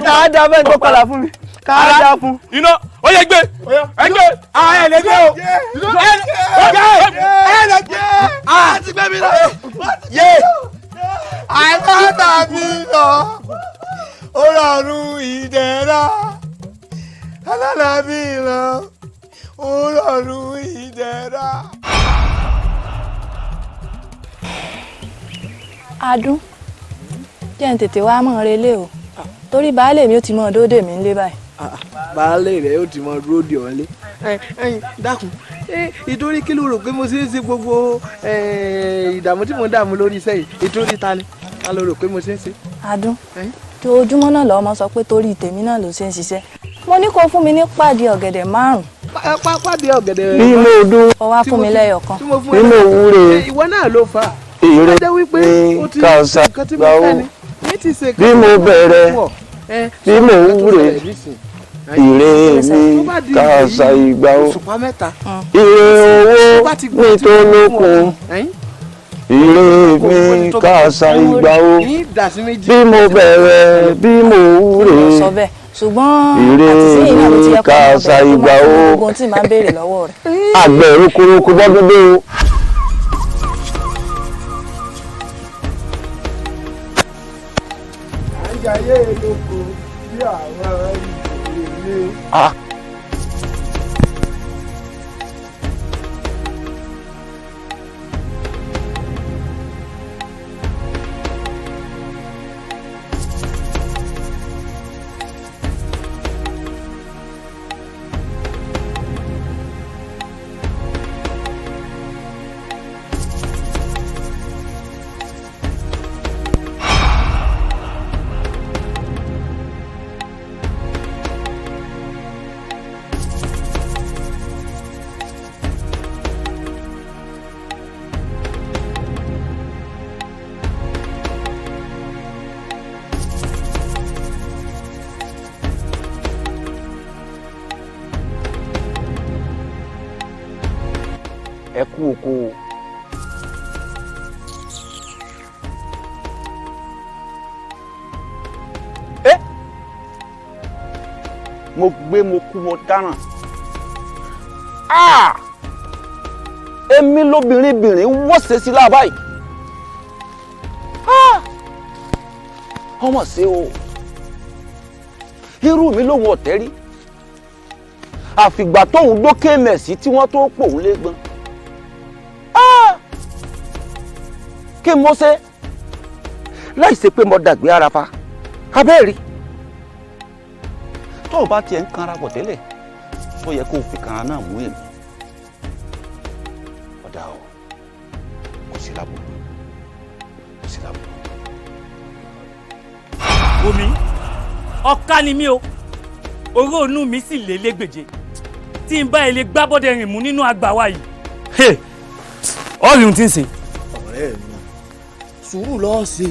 Káàdà bẹ́ẹ̀ tó padà fún mi. Káàdà fún. Iná ó yẹ gbé. Ẹ gbé. Ẹ lè gbé o. Ẹ lè gbé. A ti gbé mi lọ. Yé! Àìláta mi lọ. Ó rọrùn ìdẹ̀ra. Alálà mi lọ. Ó rọrùn ìdẹ̀ra. Adún, jẹ́ ń tètè wá mọ̀ relé o, torí baálé mi ó ti mọ̀ dóde mi ńlé báyìí. Baálé rẹ̀ ó ti mọ dúró dè ọ́ lé. Ẹyin dákun, ìtorí kí ló rò pé mo ṣe ń ṣe gbogbo ìdààmú tí mo ń dààmú lórí iṣẹ́ yìí, ìtorí ta ni? Ta ló rò pé mo ṣe ń ṣe? Adún, ojúmọ́ náà lọ́mọ sọ pé torí tèmi náà ló ṣe ń ṣiṣẹ́. Mo ní kó fún mi ní pàdé ọ̀gẹ̀dẹ̀ márùn-ún. Pàdé ọ̀gẹ̀dẹ̀ márùn-ún. Nínú ọdún. Ó wá fún mi lẹ́yọ̀ kan. Nínú òwúrè. Ìwọ náà ló fà á. Èrè ní kàṣà gbà ó. Bí mo bẹ̀rẹ̀, bí mo wúre, ire mi kàṣà ìgbà ó. Ire owó ní tó lókun. Ire mi kàṣà ìgbà ó. Bí mo bẹ̀rẹ̀, bí mo wúre, ṣùgbọ́n ire àti sí ìyá ló ti mi yẹ kó máa kàṣà bẹ̀rẹ̀ kó ìgbà máa ó. fún mi gbogbo ohun tí màá béèrè lọ́wọ́ rẹ̀. Àgbẹ̀ rokoroko bọ́dún dé o. À ń jayé lóko bí àwọn ìdílé. Ẹ kú oko o. Mo gbé, mo kú, mo dáràn. Èmi lóbìnrin bìnrin wọ́sẹ̀ sí láàbáyìí. Ọmọ ṣe o, irú mi lòun ọ̀tẹ́ rí, àfìgbà tóun dókè mẹ̀sí tí wọ́n tó pòun légbọn. Kí mo ṣe láì ṣe pé mo dàgbé ara fa abẹ́ẹ̀rí tó o bá tiẹ̀ ń kanra bọ̀ tẹ́lẹ̀, ó yẹ kó o fi kanra náà mú èmi. Ọ̀dà o, kò sí lábò, kò sí lábò. Omi ọ̀ka ni mí o, oró inú mi sì lé lẹ́gbèje tí n bá ilé gbábọ́dẹ rìn mú nínú àgbà wa yìí. Ọ̀rì ohun tí ń ṣe. Ọ̀rẹ́ mi, sùúrù lọ́ọ́ ṣe,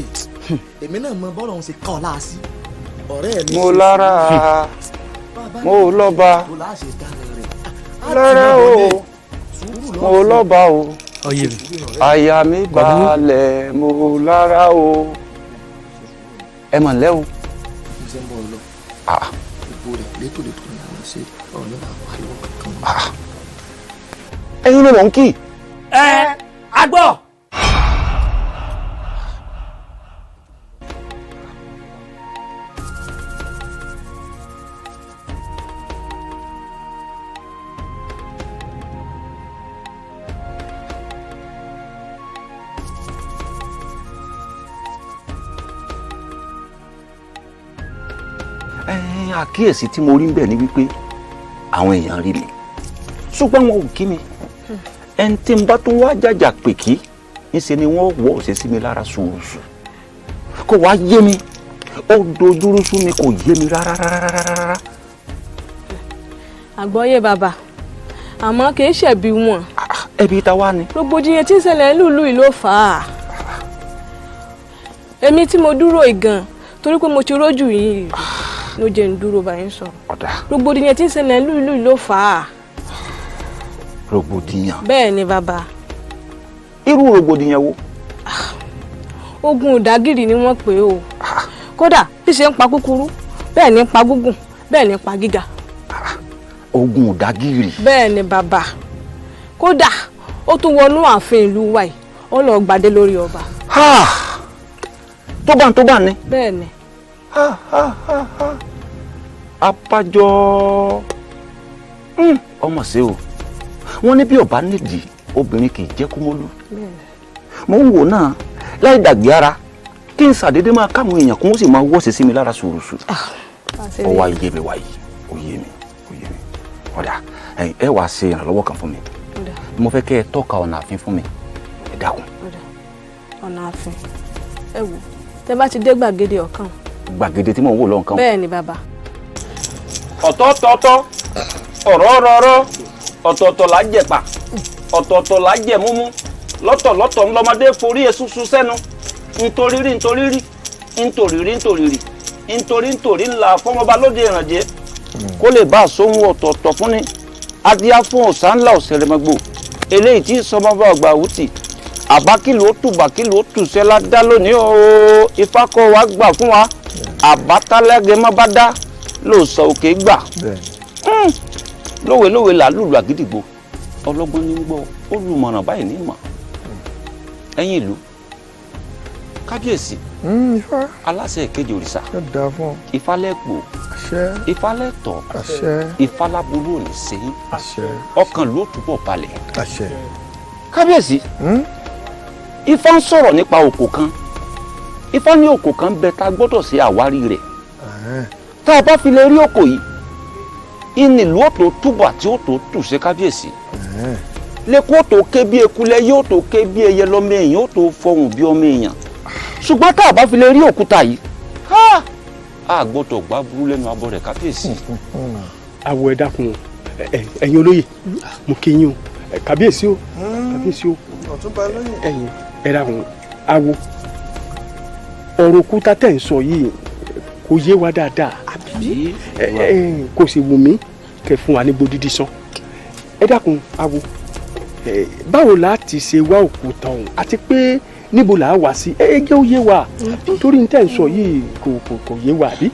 èmi náà mọ bọ́ọ̀rọ̀ òun ṣe kọ́ ọ láàṣì. Ọ̀rẹ́ mi, mo lára mo lọ́ba lára o, mo lọ́ba o, àyà mi balẹ̀, mo lára o. Ẹ mọ̀ lẹ́ o. Mo ṣe ń bọ̀ ọ lọ. Gbogbo rẹ̀ létòlétò ni àwọn ṣe ọ̀rọ̀ nípa pariwo kankan. Ẹ̀yin ló mọ̀ ń kì. Ẹ agbọ́. Àkíyèsí tí mo rí ń bẹ̀ ni wípé àwọn èèyàn rí mi, ṣùgbọ́n wọn ò kí mi. Ẹni tí n bá tún wá jàjà pè kí ńṣe ni wọ́n wọ́ ọ̀sẹ̀ sí mi lára sùúrùsù. Kò wá yé mi, ó dojúrú sú mi, kò yé mi rárá rárá rárá. Àgbọ́yé bàbá, àmọ́ kì í ṣẹ̀bi wọn. Ẹbí ta wá ni. Rògbòdìyàn tí ń ṣẹlẹ̀ nílùú yìí ló fà á. Èmi tí mo dúró ìgàn torí pé mo ti rójú yìí ló jẹ́ ń dúró báyìí sọ̀rọ̀. Rògbòdìyàn tí ń ṣẹlẹ̀ nílùú ló fà á. Rògbòdìyàn. Bẹ́ẹ̀ ni bàbá. Irú rògbòdìyàn wo? Ogun ìdágìrì ni wọ́n pè é o. Kódà bí ṣe ń pa kúkúrú bẹ́ẹ̀ ni ń pa gúngùn bẹ́ẹ̀ ni ń pa gíga. Ogun ìdágìrì. Bẹ́ẹ̀ ni bàbá. Kódà ó tún wọnú ààfin ìlú wa yìí, ó lọ gbadé lórí ọba. Tó bá ń tó bá ní. Bẹ́ẹ̀ ni. Abájọ ọmọ ṣe o, wọ́n ní bí ọba nídìí obìnrin kì í jẹ́ kúmólú. Mo ń wò náà láì dàgbé ara kí n ṣàdédé máa káwọn èèyàn kó sì máa wọ́ọ̀sì sí mi lára sùúrùsù. Ọwọ́ ayé mi wáyé, ó yé mi, ó yé mi. Ọ̀dà ẹ wàá ṣe ìrànlọ́wọ́ kan fún mi. Mo fẹ́ kẹ́ ẹ tọ́ka ọ̀nà ààfin fún mi, ẹ dákun. Ọ̀nà ààfin, ẹ wò, tẹ bá ti dé gbàgede ọ̀kan. Gbàgede tí mò ń wò lọ́nkàn. Bẹ́ẹ̀ ni bàbá. Ọ̀tọ̀ọ̀tọ̀ ọ̀rọ̀ rọ̀rọ̀, ọ̀tọ̀ọ̀tọ̀ là jẹ̀pà, ọ̀tọ̀ọ̀tọ̀ là jẹ̀ múmú, lọ́tọ̀lọ́tọ̀ ńlọmọdé forí esusu sẹ́nu, ntorírí ntorírí ntorìrí ntorìrí ntorí ntorí ńlá fọmọba lóde ìrànjẹ kó lè bá a sóhun ọ̀tọ̀ọ̀tọ̀ fún ni. Adíá fún ọ̀sán ńlá ọ̀sẹ̀rẹ̀mọ̀gbò eléyìí tí sọmọba ọgbà àwùtì àbákìlù ó tùbàkìlù ó tùsẹ́ ládá lónìí o. Ifá kọ́ wa gbà fún wa, àbátálẹ́gẹ́ má bá dá lóòsàn òkè gbà. Lówelówe là lùlù àgídìgbò, ọlọ́gbọ́n ní gbọ́ olùmọ̀ràn báyìí ní mọ̀. Ẹ̀yin ìlú, kábíyèsí, aláṣẹ ìkejì òrìṣà, ìfalẹ́pọ̀, ìfalẹ́tọ̀, ìfaláburú ò ní sẹ́yìn, ọkàn ló túbọ̀ balẹ̀. Kábíyèsí, ifá ń sọ̀rọ̀ nípa òkò kan. Ifá ní òkò kan bẹ tá a gbọ́dọ̀ ṣe àwárí rẹ̀. Tá a bá fi lè rí òkò yìí, ìnìlú òtò túbọ̀ àti òtò tùṣe kábíyèsí. Lẹ́kọ́ tó ké bí ekulẹ̀ yóò tó ké bí ẹyẹ, lọ́mọ èèyàn ó tó fọhùn bí ọmọ èèyàn. Ṣùgbọ́n tá a bá fi lè rí òkúta yìí, a gbọ́dọ̀ gbá burú lẹ́nu abọ́ rẹ̀ kábíyèsí. Àwọ̀ ẹ dákun, ẹ̀yin olóyè, mo kí yín o, kábíyèsí o, kábíyèsí o. Ẹ̀yin ẹ dákun, awo ọ̀rọ̀ òkúta tẹ̀ ń sọ yìí kò yé wa dáadáa, kò sì wù mí kẹ́ fún wa ní gbódìdí sàn. Ẹ dákun awo, báwo la ti ṣe wá òkúta ọ̀hún àti pé níbo là á wá sí? Ẹ jẹ́ ó yé wa, torí n tẹ́ ń sọ yìí kò yé wa àbí.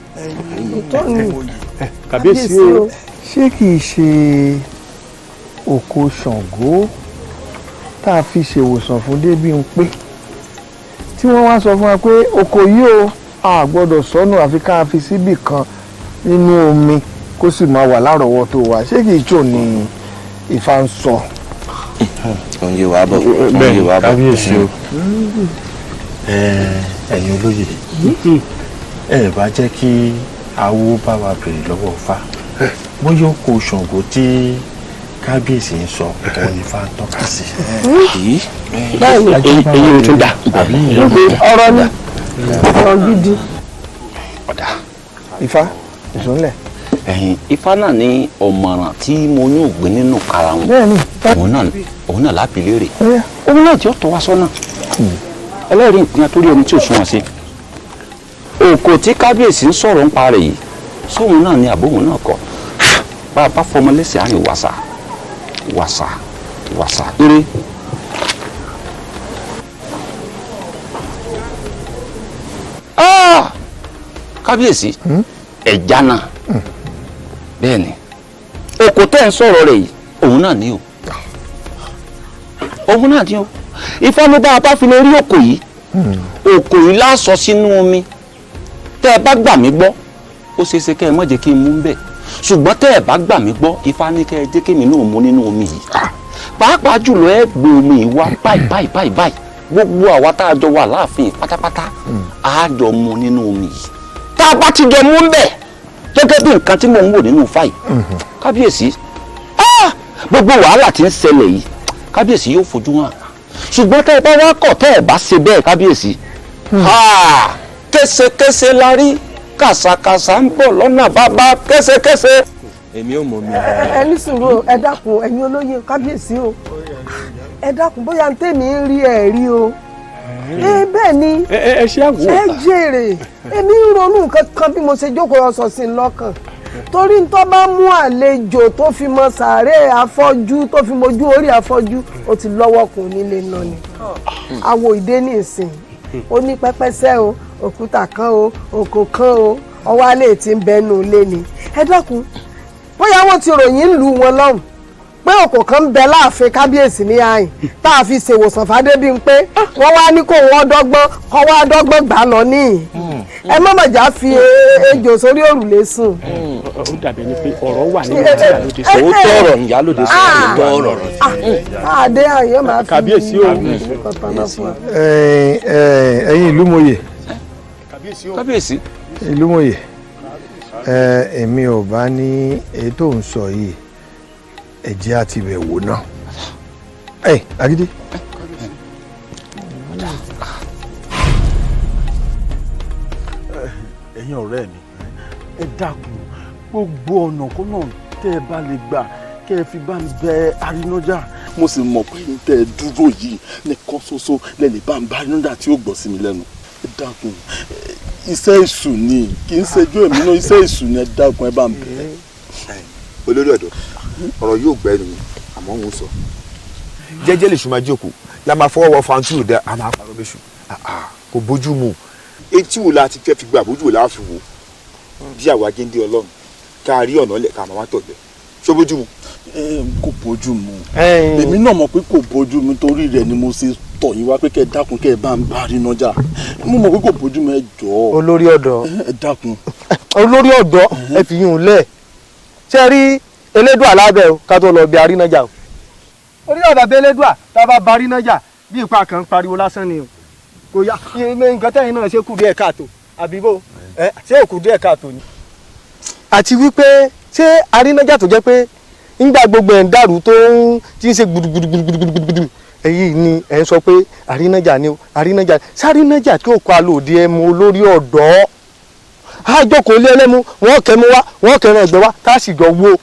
Kábíyèsí o. Ṣé kìí ṣe òkò Ṣàngó tá a fi ṣèwòsàn fún Débímpé tí wọ́n wá sọ fún wa pé oko yìí o, a gbọ́dọ̀ sọnù àfi ká fi síbì kan nínú omi kó sì máa wà lárọ̀ọ́wọ́tó wa, ṣé kìí tò ní Ifá ń sọ? Oúnjẹ wa bọ̀, oúnjẹ wa bọ̀. Kábíyèsí o. Ẹ̀yin olóyè, ẹ bá jẹ́ kí awo bá wa béèrè lọ́wọ́ Ifá bóyá oko Ṣàngó tí kábíyèsí ń sọ òun ni Ifá ń tọ́ka sí. Èyí ò tún dà. Ọ̀rọ̀ ni ọ̀rọ̀ gidi. Ọ̀dà. Ifá ìsúnlẹ̀. Ẹ̀yin Ifá náà ní ọ̀mọ̀ràn tí mo ní ògbé nínú kara wọn. Òun náà lápì léèrè. Òun náà tí ó tọ́ wa sọ́nà. Ẹlẹ́rìí ìpín àtórí ẹni tí ò sunwọ̀n sí. Òkò tí kábíyèsí ń sọ̀rọ̀ nípa rẹ̀ yìí, sóun náà ni àbóhùn náà kọ́. Bá a bá fọmọ lẹ́sẹ̀ àárín wàsà wàsà wàsà eré. Kábíyèsí, ẹ̀já náà bẹ́ẹ̀ ni òkò tẹ́ ń sọ̀rọ̀ rẹ̀ yìí, òun náà ní o, òun náà ní o. Ifá ló bá a bá fi lè rí òkò yìí, òkò yìí lásọ sínú omi. Tẹ́ ẹ bá gbà mí gbọ́, ó ṣeé ṣe kẹ́ ẹ má jẹ́ kí n mú bẹ́ẹ̀, ṣùgbọ́n tẹ́ ẹ bá gbà mí gbọ́, Ifá ní kẹ́ ẹ jẹ́ kémi náà mú nínú omi yìí. Pàápàá jùlọ ẹ gbé omi yìí wá báyìí báyìí báyìí báyìí, gbogbo àwa tá a jọ wà láàfin pátápátá á jọ mu nínú omi yìí. Tá a bá ti jọ mú bẹ́ẹ̀, gẹ́gẹ́ bí nǹkan tí mò ń wò nínú Ifá yìí, kábíyèsí, gbogbo wàhálà tí ń ṣẹlẹ̀ yìí, kábíyèsí yóò fojú hàn. Ṣùgbọ́n tẹ́ ẹ bá wá kọ̀, tẹ́ ẹ bá ṣe bẹ́ẹ̀, kábíyèsí, késekése la rí, kàṣàkàṣà ń bọ̀ lọ́nà bàbá késekése. Èmi ò mọ̀ mi. Ẹ ní sùúrù, ẹ dákun ẹ̀yin olóyè, kábíyèsí o, ẹ dákun bóyá ń tèmi ń rí ẹ rí o. Bẹ́ẹ̀ ni ẹ ṣe àwò. Ẹ jèrè, èmi ń ronú nǹkan kan bí mo ṣe jókòó ọsàn sí lọ́kàn, torí ń tó bá mú àlejò tó fi mọ sàárè afọ́jú tó fi mojú orí afọ́jú, ó ti lọ́wọ́ kùn nílé náà ni. Àwò ìdé ní ìsìn, ó ní pẹ́pẹ́sẹ́ o, òkúta kan o, òkò kan o, ọwọ́ alẹ́ tí ń bẹnu lé ni. Ẹ dákun, bóyá wọ́n ti ròyìn ń lu wọn lọ́hùn pé òkò kan ń bẹ láàfin kábíyèsí ní àyìn tá a fi ṣèwòsàn fàdébímpé, wọ́n wá ní kó wọ́n dọ́gbọ́n kọ́ wá dọ́gbọ́n gbà lọ níyìn. Ẹ má mọ̀já fi ejò sórí òrùlé sùn. Ó dàbí ẹni pé ọ̀rọ̀ wà nínú ìyálóde sọ. Òótọ́ ọ̀rọ̀ ìyálóde sọ. Òótọ́ ọ̀rọ̀. Àdé àyè máa fi kábíyèsí o. Ẹ̀yin ìlú mòye. Kábíyèsí. Ìlú mòye, èmi ò bá ní èyí tó ń sọ yìí, ẹ jẹ́ àti ibẹ̀ wò náà. Ẹ Agídí. Ẹ̀yin ọ̀rẹ́ mi, ẹ dákun, gbogbo ọ̀nà kó náà tẹ́ ẹ bá lè gbà kẹ́ ẹ fi bá ń bẹ Arínájà. Mo sì mọ̀ pé ní tẹ́ ẹ dúró yìí nìkan ṣoṣo lẹ lè bá ń bá Arínájà tí ó gbọ́ sí mi lẹ́nu. Ẹ dákun, iṣẹ́ èṣù ni, kì í ṣẹjọ́ èmi náà, iṣẹ́ èṣù ni, ẹ dákun, ẹ bá ń bẹ. Olórí ọ̀dọ́, ọ̀rọ̀ yóò gbẹ́ ẹnu mi àmọ́ òun sọ jẹ́jẹ́ lè ṣùgbọ́n àjòkó la máa fọwọ́ wọ fantúrò dá a máa parọ́ bẹ́ṣù kò bójú mu. Etí wo la ti fẹ́ fi gbà, bójú wo la fi wò bí àwa géńdé Ọlọ́run ká rí ọ̀nà lẹ̀ ká máa wá tọ̀gbẹ́, ṣó bójú mu. Kò bójú mu, èmi náà mọ̀ pé kò bójú mu, torí rẹ̀ ni mo ṣe tọ̀ yín wá pé kẹ́ ẹ dákun kẹ́ ẹ bá ń bá Arínájà. Mo mọ̀ pé kò bójú mu, ẹ jọ̀ọ́. Olórí ọ̀dọ́, ẹ dákun. Olórí ọ̀dọ́, ẹ fi yún un lẹ̀. Ṣé rí Elédùà lábẹ́ o, ká tó lọ bí Arínájà o. Orí ọ̀dà bí Elédùà tá a bá ba Arínájà bí ipa kan pariwo lásán ni o. Kò yá nǹkan tẹ́yìn náà ṣe kù díẹ̀ káàtó, àbí bó ṣé òkú díẹ̀ káàtó ni. Àti wípé ṣé Arínájà tó jẹ́ pé ńgbà gbogbo ẹ̀ ń dàrú tó ń tí ń ṣe gbùdùgbùdùgbùdùgbùdù, èyí ni ẹ̀ ń sọ pé Arínájà ni o, Arínájà sárínájà tí ò kọ alòdì ẹmu olórí ọ̀dọ́ àjọkò ilé ẹlẹ́mu, wọ́n kẹ́mu wá, wọ́n kẹ́ran ẹ̀gbẹ́ wá, tá a sì jọ wo.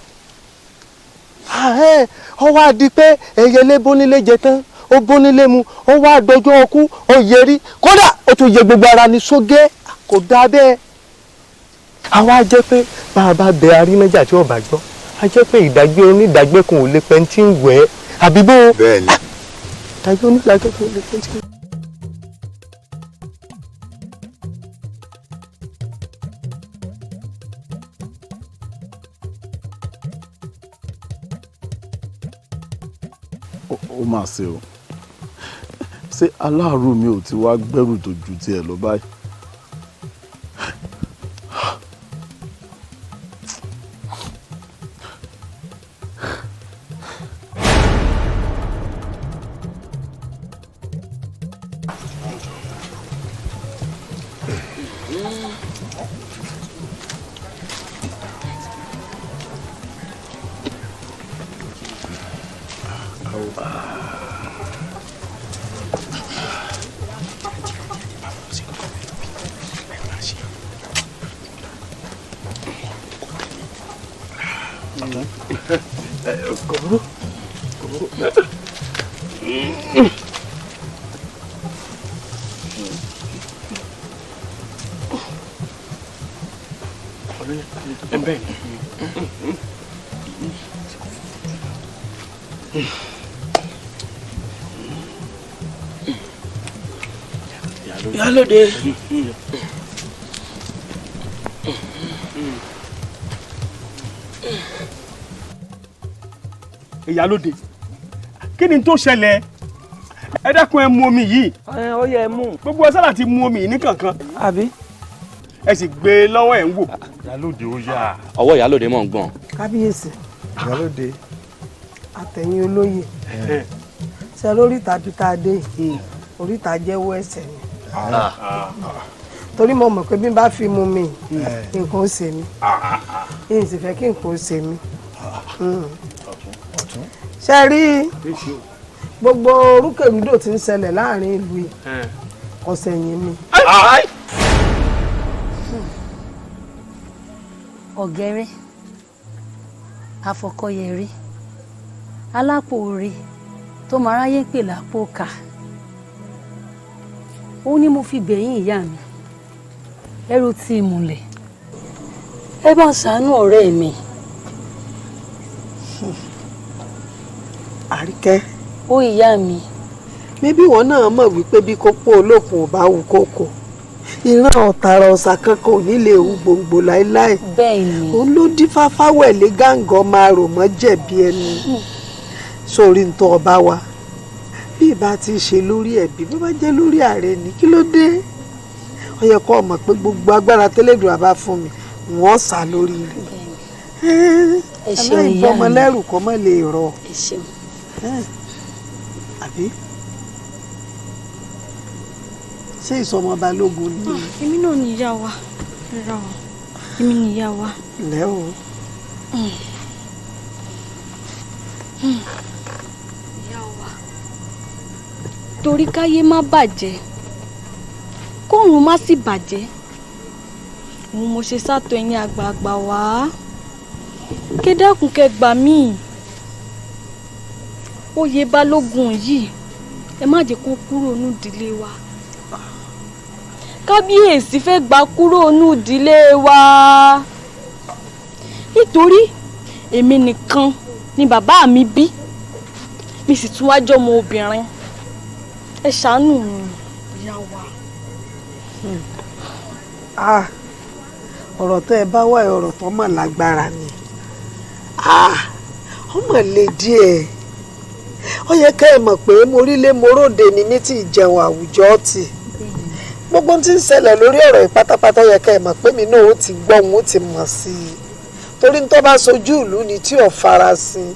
Ó wá di pé ẹyẹlé bónílé jẹ tán, ó bónílé mu, ó wá dọjọ́ ọkú, ó yẹrí, kódà ó tún yẹ gbogbo ara ní sógé, kò dáa bẹ́ẹ̀. Àwa jẹ́ pé bá a bá bẹ Arínájà tí ó bá gbọ́, a jẹ́ pé ìdágbé onídàgbé kan ò lè pẹ́ tí ń wẹ̀ ẹ́, àbí bó. Bẹ́ẹ̀ni. Ìdágbé onídàgbé kan ò lè pẹ́ tí ń wẹ̀ ẹ́. Ó mà ṣe o, ṣé aláàárù mi ò ti wá gbẹ́rù tó ju tiẹ̀ lọ báyìí? Ìyálóde. Ìyálóde, kí ni tó ṣẹlẹ̀? Ẹ dákun, ẹ mu omi yìí. Ó yẹ ẹ mú. Gbogbo ẹ sábà ti mu omi yìí ní kankan. Àbí. Ẹ sì gbé e lọ́wọ́ ẹ̀ ń wò. Ìyálóde ó yá. Ọwọ́ ìyálóde mọ̀ ń gbọ̀n. Kábíyèsí. Ìyálóde. Àtẹ̀yìn olóyè. Ṣe lóríta bí tá a dé yìí, oríta jẹ́wọ́ ẹ̀ṣẹ̀ ni. Torí mo mọ̀ pé bí n bá fi mu mi, nǹkan ó ṣe mí. N sì fẹ́ kí nǹkan ó ṣe mí. Ṣe rí gbogbo orúkèrúdò tí ń ṣẹlẹ̀ láàrin ìlú yìí, ọ̀sẹ̀ yìí mi. Ọ̀gẹ́rẹ́, afọkọ́yẹrí, alápòore tó máa ráyé pè lápò kà, ó ní mo fi bẹ̀yìn ìyá mi, ẹrù tí ìmùlẹ̀, ẹ bá ṣàánú ọ̀rẹ́ mi. Àríkẹ́. Ó ìyá mi. Mébí ìwọ náà mọ̀ wípé bí kókó olókun ò bá wù kókó, ìran ọ̀tàrà ọ̀sà kankan ò ní lè hu gbòǹgbò láéláé. Bẹ́ẹ̀ni. Òun ló dífá fáwẹ̀lé gáǹgọ́ máa rò mọ́ jẹ̀bi ẹni. Sórí ń tọ́ ọba wa bí ìbá ti ṣe lórí ẹ̀bí, bó bá jẹ́ lórí ààrẹ ni, kí ló dé? Ó yẹ kó mọ̀ pé gbogbo agbára tẹ́lẹ̀dùn àbá fún mi, wọ́n sá lórí rẹ̀. Ẹ ṣeun ìyá mi. Aláìbọmọlẹ́rù kọ́ mọ́ lè rọ. Ẹ ṣeun. Àbí ṣé ìsọmọ balógun ni? Èmi náà ni ìyá wa. Rárá o, èmi ni ìyá wa. Ǹlẹ́ o. Ìyá wa, torí káyé má bàjẹ́, kóòrùn má sì bàjẹ́, òun mo ṣe sátọ ẹ̀yin àgbààgbà wá. Kẹ́ dákun kẹ́ gbà mí. Oyè balógun yìí, ẹ má jẹ́ kó kúrò nínú ìdílé wa. Kábíyèsí fẹ́ gbà kúrò nínú ìdílé wa, nítorí èmi nìkan ni bàbá mi bí, mi sì tún wá jọmọ obìnrin. Ẹ ṣàánú mi ìyá wa. Ọ̀rọ̀ tẹ́ ẹ bá wà, ọ̀rọ̀ tó mọ̀ lágbára ni. Ó mọ̀ le díẹ̀. Ó yẹ ká ẹ mọ̀ pé morílé moróde ni mi ti jẹun àwùjọ tì. Gbogbo tí ń ṣẹlẹ̀ lórí ọ̀rọ̀ yìí pátápátá, yẹ ká ẹ mọ̀ pé mi náà ó ti gbọ́, òun ó ti mọ̀ sí i. Torí tó bá sojú ìlú ni tí ò farasin.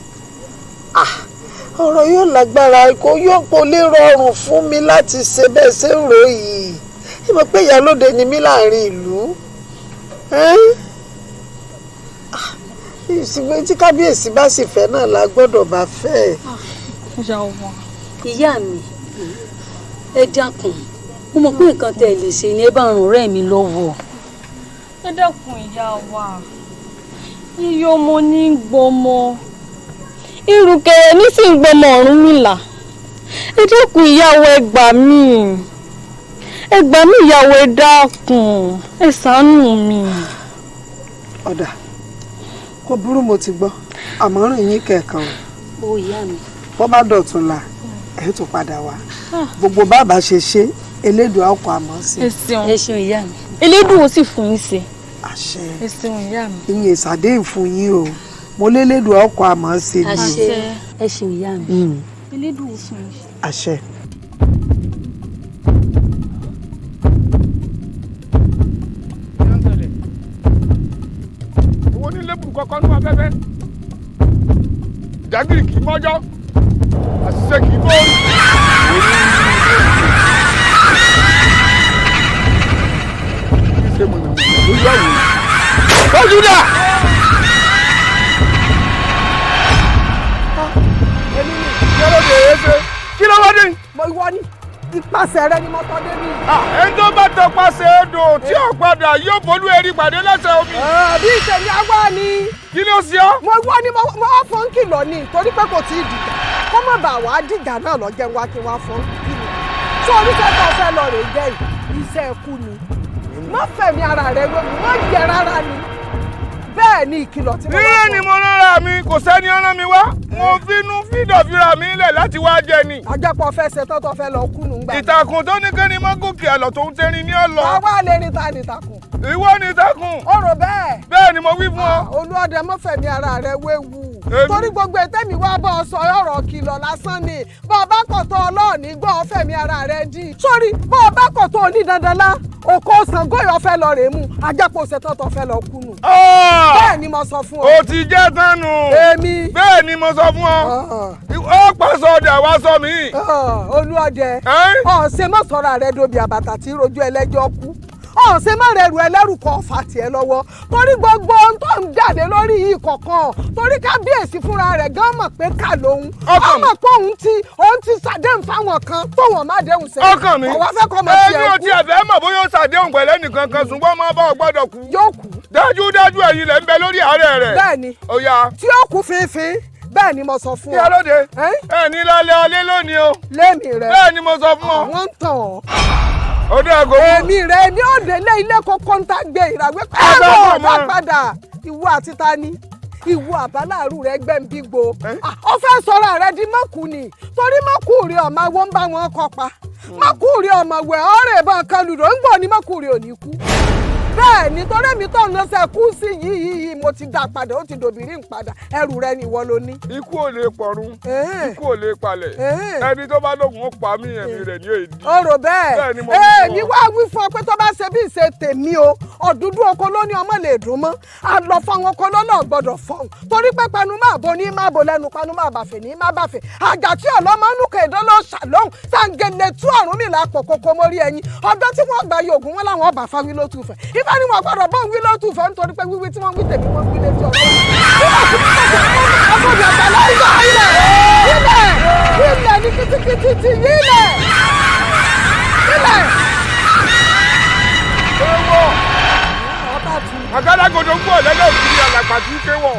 Ọ̀rọ̀ yóò lágbára, kò yóò kò lè rọrùn fún mi láti ṣe bẹ́ẹ̀ ṣe ń rò yìí. Ẹ mọ̀ pé ìyálóde ni mí láàrin ìlú. Ìsìnkú tí kábíyèsí bá sì fẹ́ náà la gbọ́dọ̀ bá fẹ́. Ìyá mi, ẹ dákun, mo mọ̀ pé nǹkan tẹ́ ẹ lè ṣe ni, ẹ bá ràn ọ̀rẹ́ mi lọ́wọ́. Ẹ dákun ìyá wa, yíyọ ọmọ ní gbọmọ, ìrùkẹ̀rẹ̀ ní sì ń gbọmọ Ọ̀rúnmìlà. Ẹ dákun ìyá wa, ẹ gbà mí, ẹ gbà mí ìyá wa, ẹ dákun, ẹ ṣàánú mi. Ọ̀dà, kò burú, mo ti gbọ́, àmọ́ràn yín kẹ̀kan o. Ó ìyá mi. Bọ́ bá dọ̀tún la, ẹ̀ tún padà wá. Gbogbo bàbá ṣe ṣe, Elédùà ọkọ̀ àmọ́ sí. Ẹ ṣeun. Ẹ ṣeun ìyá mi. Elédùà ó sì fún yín ṣe. Àṣẹ. Ẹ ṣeun ìyá mi. Ìyẹn ìsàdéhùn fún yín o, mo lélédùà ọkọ̀ àmọ́ sí ni. Àṣẹ. Ẹ ṣeun ìyá mi. Elédùn ò fún yín. Àṣẹ. Owó ní lébùrú kọ́kọ́ ní afẹ́fẹ́. Ìdágìrì kì í mọ́jọ́, àṣìṣe kì í bóoru. Ṣé mo nà lójú àwòrán? Lójú dà! Ìyálóde èéṣe, kí ló wá dé? Mo ìwọ ni ipasẹ̀ rẹ ni mo tọ́ dé bí. Ẹni tó bá tọpasẹ̀ odò tí ò padà yóò bólú erí pàdé lẹ́sẹ̀ omi. Bí ìṣẹ̀lẹ̀ awá ni. Kí ló ṣe ọ́? Mo ìwọ ni mo wá fọ́n kìlọ̀ ni torí pé kò tí ì dìjà. Kó má bàa wá dìjà náà lọ jẹun wá kí wá fọ́n kìlọ̀. Sọ oríṣẹ́ tó fẹ́ lọ rè jẹ́ yìí, iṣẹ́ ẹkú ni. Má fẹ̀mí ara rẹ wéwu, má jẹ rárá ni. Bẹ́ẹ̀ ni ìkìlọ̀ tí mo wá Rírán fún ni mo rárá mi, kò sẹ́ni ọ̀rán mi wá. Mo finú fídọ̀ fira mi lẹ̀ láti wá jẹ ni. Àjẹpọ̀ fẹ́ ṣe tọ́tọ́ fẹ́ lọ kú nù gbà. Ìtàkùn tó ní kí ni mọ́ gòkè àlọ́ tó ń tẹrin ní ọ̀lọ́. Àwa lè rin ta ni ìtàkùn. Ìwọ ni ìtàkùn. Ó rò bẹ́ẹ̀. Bẹ́ẹ̀ ni mo wí fún ọ. Olúọdẹ má fẹ̀mí ara rẹ wéwu. Torí gbogbo ètè mi wá bọ́ ọ sọ ọ̀rọ̀ kìlọ̀ lásán ni. Bọ́ ọ bá kọ̀ tó ọlọ́ọ̀ni gbọ́ ọ fẹ̀mí ara rẹ dì. Sórí bọ́ ọ bá kọ̀ tó ní dandan lá, òkò Ṣàngó yọ fẹ́ lọ rèé mu, àjẹpọ̀ ṣetán tó fẹ́ lọ kú nù. Bẹ́ẹ̀ ni mo sọ fún ọ. O ti jẹ́ tán nù. Èmi. Bẹ́ẹ̀ ni mo sọ fún ọ. Ó pàṣẹ ọdẹ wá sọ mí. Olúọdẹ, ọ̀sẹ̀ mọ̀ sọ̀rọ̀ rẹ dobi àbàtà tí rojú ẹlẹ́jọ́ kú. Ọ̀sẹ̀ má rẹrù ẹlẹ́rù kan fà tiẹ̀ lọ́wọ́ torí gbogbo ohun tó ń jáde lórí yìí kọ̀ọ̀kan torí kábíyèsí fúnra rẹ̀ gan mọ̀ pé ká lòun ó mọ̀ pé òun ti ṣàdéhùn fáwọn kan tó wọ́n má déhùn sẹ́yìn. Ọkàn mi ọ̀wá fẹ́ kọ́ mọ̀ tiẹ̀ èmi ò kú. tiẹ̀ fẹ́ mọ̀ bóyá ó ṣàdéhùn pẹ̀lẹ́ nìkan kan ṣùgbọ́n máa bá ọ gbọ́dọ̀ kú. Yóò kú. Dájúdájú ẹ̀yin lẹ̀ ń bẹ lórí àárẹ̀ rẹ̀. Bẹ́ẹ̀ni. Ó yá. Tí ó kú fínfín bẹ́ẹ̀ ni mo sọ fún ọ. Ìyálóde ẹ ní lálẹ́ alẹ́ lónìí o. Lémi rẹ. Bẹ́ẹ̀ ni mo sọ fún ọ. Wọ́n ń tàn ọ́. Ó dé àgọ́ mú. Èmi rẹ èmi ò délé ilé kókó ń ta gbé ìràwé Ọ̀dà pẹ́ẹ́rọ̀ ọmọ. ọ̀dà padà. Ìwọ àti ta ni? Ìwọ àbáláàrú rẹ gbẹ́ ń bí gbo. Ó fẹ́ sọ̀rọ̀ rẹ di mọ́kù ni torí mọ́kù rẹ ọ̀ma wo ń bá wọn kọpa. Mọ́kù rẹ ọ̀mọ̀ wẹ̀ ọ̀rẹ́ ìbọn kan lùdò ń gbọ́ ni mọ́kù rẹ ò ní kú. Bẹ́ẹ̀ ni torí èmi tó ń lọ́sẹ̀ kú sí yìí yìí yìí mo ti dá padà ó ti dòbírí ń padà ẹrù rẹ ni ìwọ ló ní. Ikú ò lè pọ̀run, ikú ò lè palẹ̀, ẹni tó bá lóhùn ó pa mí ẹ̀mí rẹ̀ ní èdè. Ó rò bẹ́ẹ̀. Bẹ́ẹ̀ ni mo wí fún Èmi ọ. wá wí fún ọ pé tó bá ṣe bí ìṣe tèmi o, ọ̀dúndún oko ló ní ọmọ lè dùn mọ́, àlọ́ fọ̀hún oko ló náà gbọ́dọ̀ fọ̀hún torí pé panu máa bo ní má bo lẹ́nu panu máa bàfẹ́ ní má bàfẹ́ àjà tí ọlọ́mọ nù kèdè ló ṣàlóhùn sàǹgẹ̀lẹ̀ tú ọ̀run mi làpọ̀ kókó mórí ẹyin ọjọ́ tí wọ́n gba yòògùn wọn làwọn ọba fáwí ló tù fẹ́ ifá ni wọn gbọ́dọ̀ bọ́ wí ló tù fẹ́ nítorí pé wíwí tí wọ́n wí tèmi wọ́n wí létí ọ̀rọ̀ ilẹ̀ ilẹ̀ ní kitikiti ti yílẹ̀ ilẹ̀. Ewọ. Àgádágodo ń bọ̀ lẹ́lẹ́ òkìrí alàgbà tí ké wọ̀.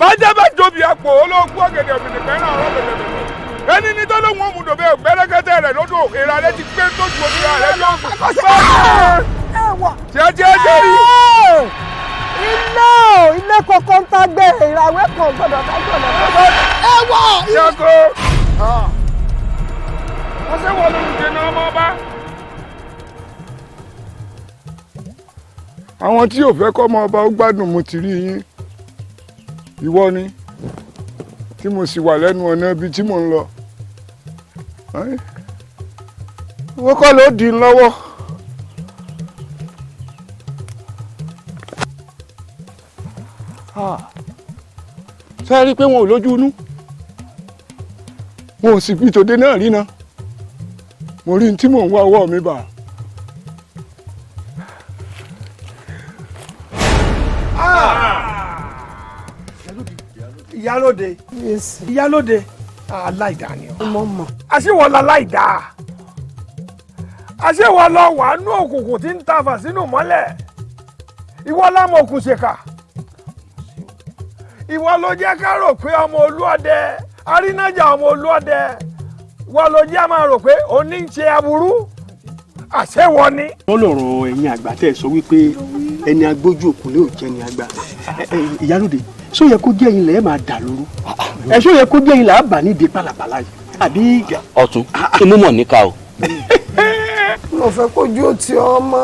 Bájá bá jobi àpò olóògùn ọ̀gẹ̀dẹ̀ òmìnir fẹ́ràn ọ̀rọ̀ bẹ̀tẹ̀bẹ̀tẹ̀. Ẹni ní tọ́lọ́hún òmùdòbẹ́ ògbẹ́rẹ́kẹ́tẹ́ rẹ̀ lódò ìrà rẹ̀ ti gbé tó ju omi rẹ̀ lọ. Tiẹ́ tiẹ́ jẹ́ rí. Ilé o, ilé kọ̀ọ̀kan ń ta gbé ìràwé kan gbọ́dọ̀ ká gbọ́dọ̀. Ẹ̀wọ̀! Ṣẹ́kọ̀. Wọ́n ṣe wọ́n lórí ọmọ ọba. Àwọn tí ò fẹ́ kọ́mọ ọba ó gbádùn mo ti rí yín. Ìwọ ni tí mo sì wà lẹ́nu ọ̀nà ibi tí mò ń lọ. Ìwọ kọ́ ló dì í lọ́wọ́. Ṣé ẹ rí i pé wọn ò lójú inú? Wọn ò sì fi tòde náà rí na. Mo rí n tí mò ń wá ọwọ́ mi bà. Ìyálóde, ìyálóde, aláìdá ni ọ. Mo mọ̀. Àṣewọ̀ la láìdá. Àṣewọ̀ lọ wà nú òkùnkùn tí ń ta fà sínú mọ́lẹ̀. Ìwọ lámọ̀ òkùn ṣèkà. Ìwọ ló jẹ́ ká rò pé ọmọ Olúọdẹ, Arínájà ọmọ Olúọdẹ. Ìwọ ló jẹ́ máa rò pé òní ń ṣe aburú. Àṣewọ̀ ni. Wọ́n lọ̀rọ̀ ẹ̀yin àgbà tẹ́ ẹ sọ wípé ẹni agbójú òkun lè jẹ́ ni àgbà. Ìyálóde, ṣó yẹ kó jẹ́ ilẹ̀ ẹ̀ máa dà lóru? Ẹ ṣó yẹ kó jẹ́ ilẹ̀ àbá nídìí pàlàpàlà yìí? Àbí. Ọ̀tún, imú mọ̀ níka o. Mo fẹ́ kójú ó ti ọmọ.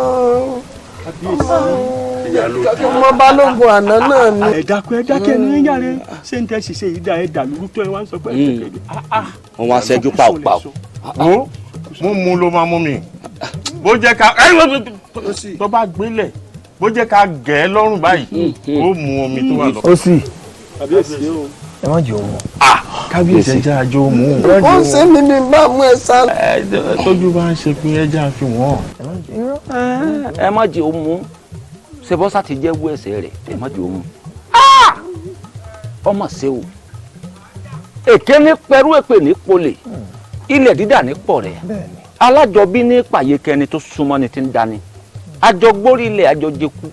Kábíyèsí. Ọmọ balógun àná náà ni. Ẹ dákun ẹ dákẹ́ ní yàrá ṣé ń tẹ́ ṣiṣẹ́ yìí dá ẹ dà lóru tó ẹ wá ń sọ pé ẹ tẹ̀lé. Wọ́n wá ṣẹ́jú pàápàá. Wo mú mu ló máa mú mi. Bó jẹ́ ká tó bá gbélẹ̀ bó jẹ́ ká gẹ̀ ẹ́ lọ́rùn báyìí ó mu omi tó wà lọ. Ó sì. Kábíyèsí o. Ẹ má jẹ́ òun. Kábíyèsí ẹ jẹ́ àjọ mú. Ó ń ṣe mí bí bá mú ẹ sá. Tójú bá ń ṣe pé ẹ jẹ́ àfi wọ́n. Ẹ má jẹ́ òun mú. Ṣé bọ́sà ti jẹ́ wú ẹsẹ̀ rẹ̀ ẹ má jẹ́ òun mú. Ọmọ ṣe o. Èké ní pẹ̀rú èpè ní polè. Ilẹ̀ dídà ní pọ̀ rẹ̀. Alájọbí ní pàyekẹni tó súnmọ́ ni ti ń dání. Àjọgbórílẹ̀ àjọjẹku.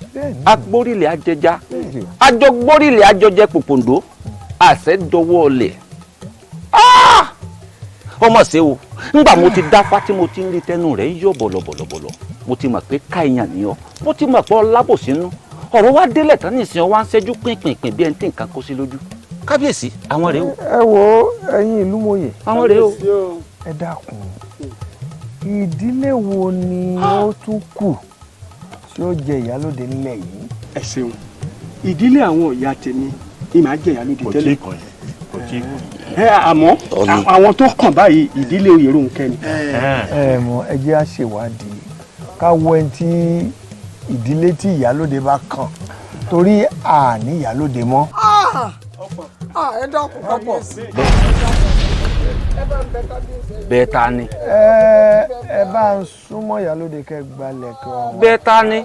Agbórílẹ̀ àjẹjá. Àjọgbórílẹ̀ àjọjẹ pòpòǹdó. Àṣẹ dọwọ́ ọlẹ̀. Ọmọ ṣe o. Ńgbà mo ti dáfá tí mo ti ń rí tẹnu rẹ̀ ń yọ̀ bọ̀lọ̀bọ̀lọ̀bọ̀lọ̀. Mo ti mọ̀ pé ká ìyàn ní ọ. Mo ti mọ̀ pé ọlábòsínú. Ọ̀rọ̀ wa délẹ̀ tán nísìnyí wá ń ṣẹ́jú pínpínpín bí ẹni tí nǹkan kó sí lójú. Kábíyèsí àwọn rèé o. Ẹ wo ẹ̀yin ìlú mòye. Àwọn rèé o. Ẹ dákun, ìdílé wo ni ó tún kù tí ó jẹ ìyálóde nílẹ̀ yìí? Ẹ ṣeun, ìdílé àwọn ìyá tèmi ni màá jẹ ìyálóde tẹ́lẹ̀. Kò tí ì kàn yẹn, kò tí ì kàn yẹn. Àmọ́ àwọn tó kàn báyìí ìdílé Oyèrónkẹ́ ni. Ẹ mọ, ẹ jẹ́ á ṣèwádìí ká wo ẹni tí ìdílé tí ìyálóde bá kàn torí àní ìyálóde mọ́. Ẹ dákun kápọ̀. Bẹ́ẹ̀ ta ni. Ẹ bá ń súnmọ́ ìyálóde kẹ́ gbalẹ̀ kan. Bẹ́ẹ̀ ta ni.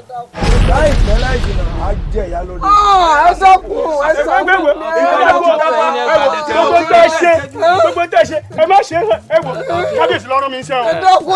Láìpẹ́ láì jìnnà á jẹ ìyálóde. Ẹ sọ́kùn ẹ sọ́kùn. Gbogbo tẹ́ ṣe gbogbo tẹ́ ṣe ẹ má ṣe ẹ wò kábíyèsí lọ́rùn mi ń ṣe o. Ẹ dákun.